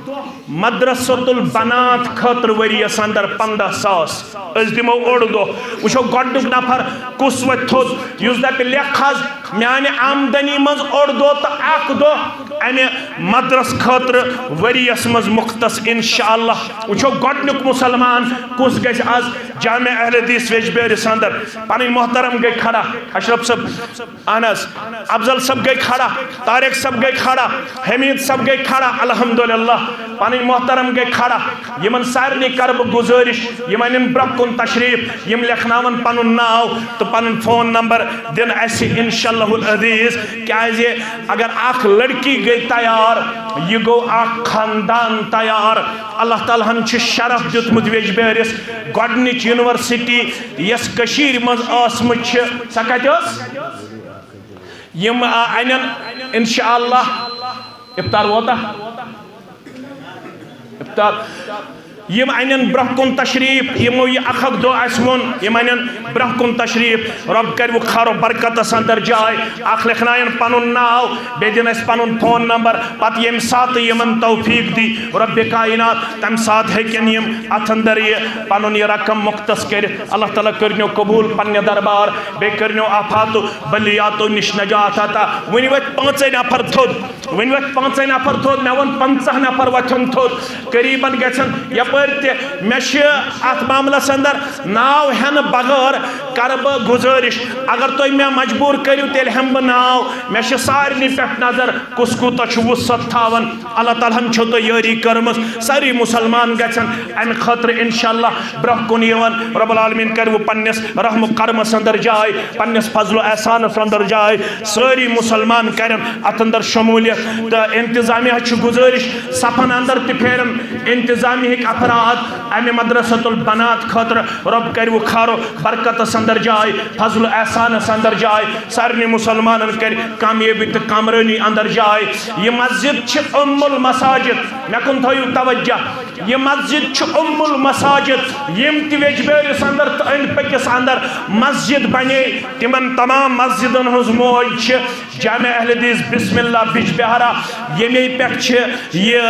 مدرسۃ البنات خٲطرٕ ؤریس اندر پنٛداہ ساس۔ أسۍ دِمو اوٚڑ دۄہ، وٕچھو گۄڈٕنیُک نفر کُس وۄتھِ تھوٚد، یُس دپہِ لیکھ حظ میانہِ آمدنی منٛز اوٚڑ دۄہ تہٕ اکھ دۄہ امہِ مدرس خٲطرٕ ؤریس منٛز مختص۔ انشاءاللہ وٕچھو گۄڈٕنیُک مسلمان کُس گژھِ از جامع اہل حدیث ویجبیٲرِس اندر۔ پنٕنۍ محترم گٔے کھڑا، اشرف صٲب، اہن حظ، افضل صٲب گٔے کھڑا، طارق صٲب گٔے کھڑا، حمید صٲب گٔے کھڑا۔ الحمدللہ، پنٕنۍ محترم گٔے کھڑا۔ یِمن سارنٕے کرٕ بہٕ گُزٲرِش، یِم انن برونٛہہ کُن تشریف، یِم لیکھناون پنُن ناو تہٕ پنُن فون نمبر دِن اسہِ انشاءاللہ العزیز۔ کیازِ اگر اکھ لڑکی گٔے تیار، یہِ گوٚو اکھ خاندان تیار۔ اللہ تعالیٰ ہن چھُ شرف دیُتمُت ویجبیٲرِس، گۄڈٕنِچ یونیورسٹی یۄس کٔشیٖرِ منٛز ٲسمٕژ چھِ، سۄ کتہِ ٲس؟ یِم، آ، انن انشاءاللہ۔ افطار ووتا؟ افطار۔ یِم انن برونٛہہ کُن تشریف، یِمو یہِ اکھ اکھ دۄہ اسہِ ووٚن، یِم انن برونٛہہ کُن تشریف۔ رۄب کرِوُکھ خٲر و برکتس اندر جاے۔ اکھ لیکھناین پنُن ناو، بیٚیہِ دِن اسہِ پنُن فون نمبر۔ پتہٕ ییٚمہِ ساتہٕ یِمن توفیق دی رۄب کائنات، تمہِ ساتہٕ ہیٚکن یِم اتھ اندر یہِ پنُن یہِ رقم مختص کٔرِتھ۔ اللہ تعالیٰ کٔرنیو قبول پننہِ دربار، بیٚیہِ کٔرنیو آفاتو بلیاتو نِش نجات عطا۔ وۄنۍ وۄتھۍ پانٛژے نفر تھوٚد، وۄنۍ وۄتھۍ پانٛژے نفر تھوٚد، مےٚ ووٚن پنٛژاہ نفر وۄتھن تھوٚد۔ قریباً گژھن یپٲرۍ تہِ، مےٚ چھِ اتھ معاملس اندر ناو ہٮ۪نہٕ بغٲر کرٕ بہٕ گُزٲرِش، اگر تُہۍ مےٚ مجبوٗر کٔرِو، تیٚلہِ ہٮ۪مہٕ بہٕ ناو۔ مےٚ چھِ سارنٕے پٮ۪ٹھ نظر، کُس کوٗتاہ چھُ وُسعت تھاوان۔ اللہ تعالیٰ ہن چھو تۄہہِ یٲری کٔرمٕژ۔ سٲری مسلمان گژھن امہِ خٲطرٕ انشاءاللہ برونٛہہ کُن یِوان۔ رب العالمین کرِ وۄنۍ پننِس رحم و کرمس اندر جاے، پننِس فضل و احسانس اندر جاے۔ سٲری مسلمان کرن اتھ اندر شمولیت۔ تہٕ انتظامیہ چھُ گُزٲرِش، صفن اندر تہِ پھیرن انتظامیہٕکۍ افراد امہِ مدرسۃ البنات خٲطرٕ۔ رب کرِ وۄنۍ خٲر و برکتس اندر جاے، فضل و احسانس اندر جاے۔ سارنٕے مسلمانن کرِ کامیٲبی تہٕ کامرٲنی اندر جاے۔ یہِ مسجد چھِ ام المساجد، مےٚ کُن تھٲیِو توجہ۔ یہِ مسجد چھِ ام المساجد۔ یِم تہِ ویجبیٲرِس اندر تہٕ أنٛدۍ پٔکِس اندر مسجد بنے، تِمن تمام مسجدن ہٕنٛز موج چھِ جامع اہل حدیث بسم اللہ بجبہارا، ییٚمے پٮ۪ٹھ چھِ یہِ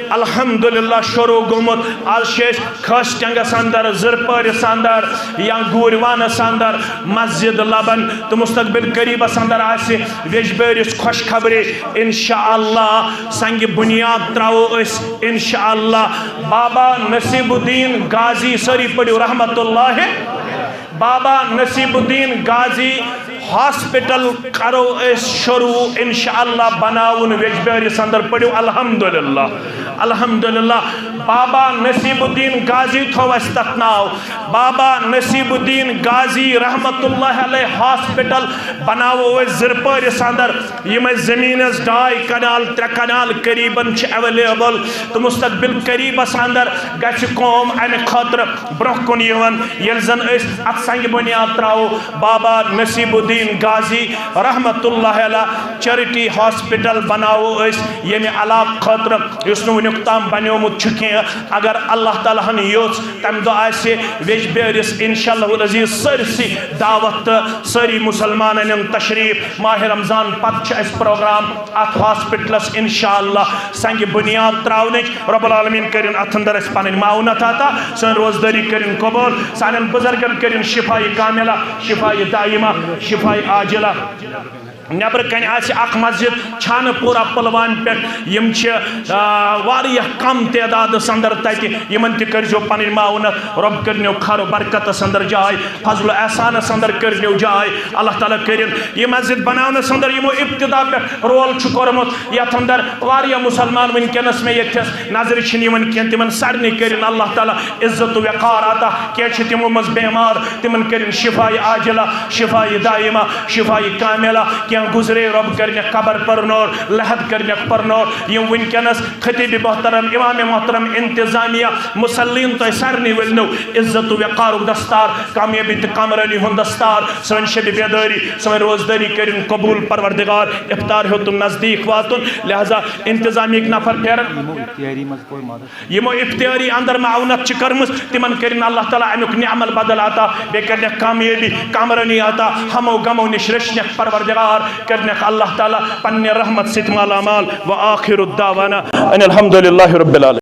الحمدللہ شروع گوٚمُت۔ از چھِ أسۍ خاص ٹنگس اندر، زرپٲرِس اندر یا گوٗرۍ وانس اندر مسجد لبن، تہٕ مستقبل قریبس اندر آسہِ ویجبیٲرِس خوشخبری۔ انشاءاللہ سنگ بنیاد تراوو أسۍ انشاءاللہ۔ بابا نصیب الدین غازی، سٲری پٔرِو رحمت اللہ۔ بابا نصیب الدین غازی ہاسپٹل کرو أسۍ شروع انشاءاللہ بناوُن ویجبیٲرِس اندر۔ پٔرِو الحمدللہ، الحمدللہ۔ بابا نصیب الدین غازی تھوو اَسہِ تَتھ ناو۔ بابا نصیب الدین غازی رحمت اللہ علیہ ہاسپٹل بناوو أسۍ زِرپٲرِس اندر۔ یِم اَسہِ زٔمیٖنَس ڈاے کنال، ترٛےٚ کنال قریباً چھِ اویلیبل، تہٕ مستقبل قریبس اندر گژھِ قوم امہِ خٲطرٕ برونٛہہ کُن یِوان۔ ییٚلہِ زن أسۍ اتھ سنگہِ بنیاد تراوو، بابا نصیب الدین غازی رحمت اللہ علیہ چیریٹی ہاسپٹل بناوو أسۍ ییٚمہِ علاقہٕ خٲطرٕ، یُس نہٕ وُنیُک تام بنیومُت چھُ کینٛہہ۔ اگر اللہ تعالیٰ ہن یوٚژھ، تمہِ دۄہ آسہِ ویٚجبیٲرِس انشاءاللہ العزیز سٲرسٕے دعوت تہٕ سٲری مسلمانن ہُنٛد تشریف۔ ماہِ رمضان پتہٕ چھُ اَسہِ پروگرام اتھ ہاسپٹلس انشاءاللہ سنگہِ بنیاد تراونٕچ۔ رب العالمین کٔرِن اتھ اندر اَسہِ پنٕنۍ معاونت عطا، سٲنۍ روزدٲری کٔرِن قبول، سانٮ۪ن بزرگن کٔرِن شفایہِ کاملہ، شفایہِ دائمہ، شفایہِ عاجلہ۔ نیبرٕ کنہِ آسہِ اکھ مسجد چھانہٕ پورہ پلوامہِ پٮ۪ٹھ، یِم چھِ، آ، واریاہ کم تعدادس اندر تتہِ، یِمن تہِ کٔرزیو پنٕنۍ معاونت۔ رب کٔرنیو خیر و برکتس اندر جاے، فضل و احسانس اندر کٔرنیو جاے۔ اللہ تعالیٰ کٔرِن یہِ مسجد بناونس اندر یِمو ابتدا پٮ۪ٹھ رول چھُ کوٚرمُت، یتھ اندر واریاہ مسلمان وٕنکیٚنس مےٚ ییٚتھس نظرِ چھِنہٕ یِوان کینٛہہ، تِمن سارنٕے کٔرِن اللہ تعالیٰ عزت و وقار عطا۔ کینٛہہ چھِ تِمو منٛز بیمار، تِمن کٔرِن شفایہِ عاجلہ، شفایہِ دائمہ، شفایہِ کاملہ۔ کینٛہہ گُزرے، رب کٔرنکھ قبر پرنور، لحد کٔرنکھ پرنور۔ یِم وٕنکیٚنس خطیب محترم، امام محترم، انتظامیہ، مصلین، تۄہہِ سارنٕے ؤلنو عزت و وقارُک دستار، کامیٲبی تہٕ کامرٲنی ہُنٛد دستار۔ سٲنۍ شبِ بیدٲری، سٲنۍ روزدٲری کٔرِن قبول پروردگار۔ افطار ہیوٚتُن نزدیٖک واتُن، لہذا انتظامیہٕکۍ نفر پھیرن۔ یِمو اختیاری منٛز کوٚر مدد۔ یِمو افطاری اندر معاونت چھِ کٔرمٕژ، تِمن کٔرِن اللہ تعالیٰ امیُک نعم البدل عطا، بیٚیہِ کٔرنکھ کامیٲبی، کامرٲنی عطا، ہمو غمو نِش رٔچھنکھ پروردگار، کٔرنکھ اللہ تعالیٰ پننہِ رحمت سۭتۍ مالا مال۔ وآخر دعوانا ان الحمد للہ رب العالمین۔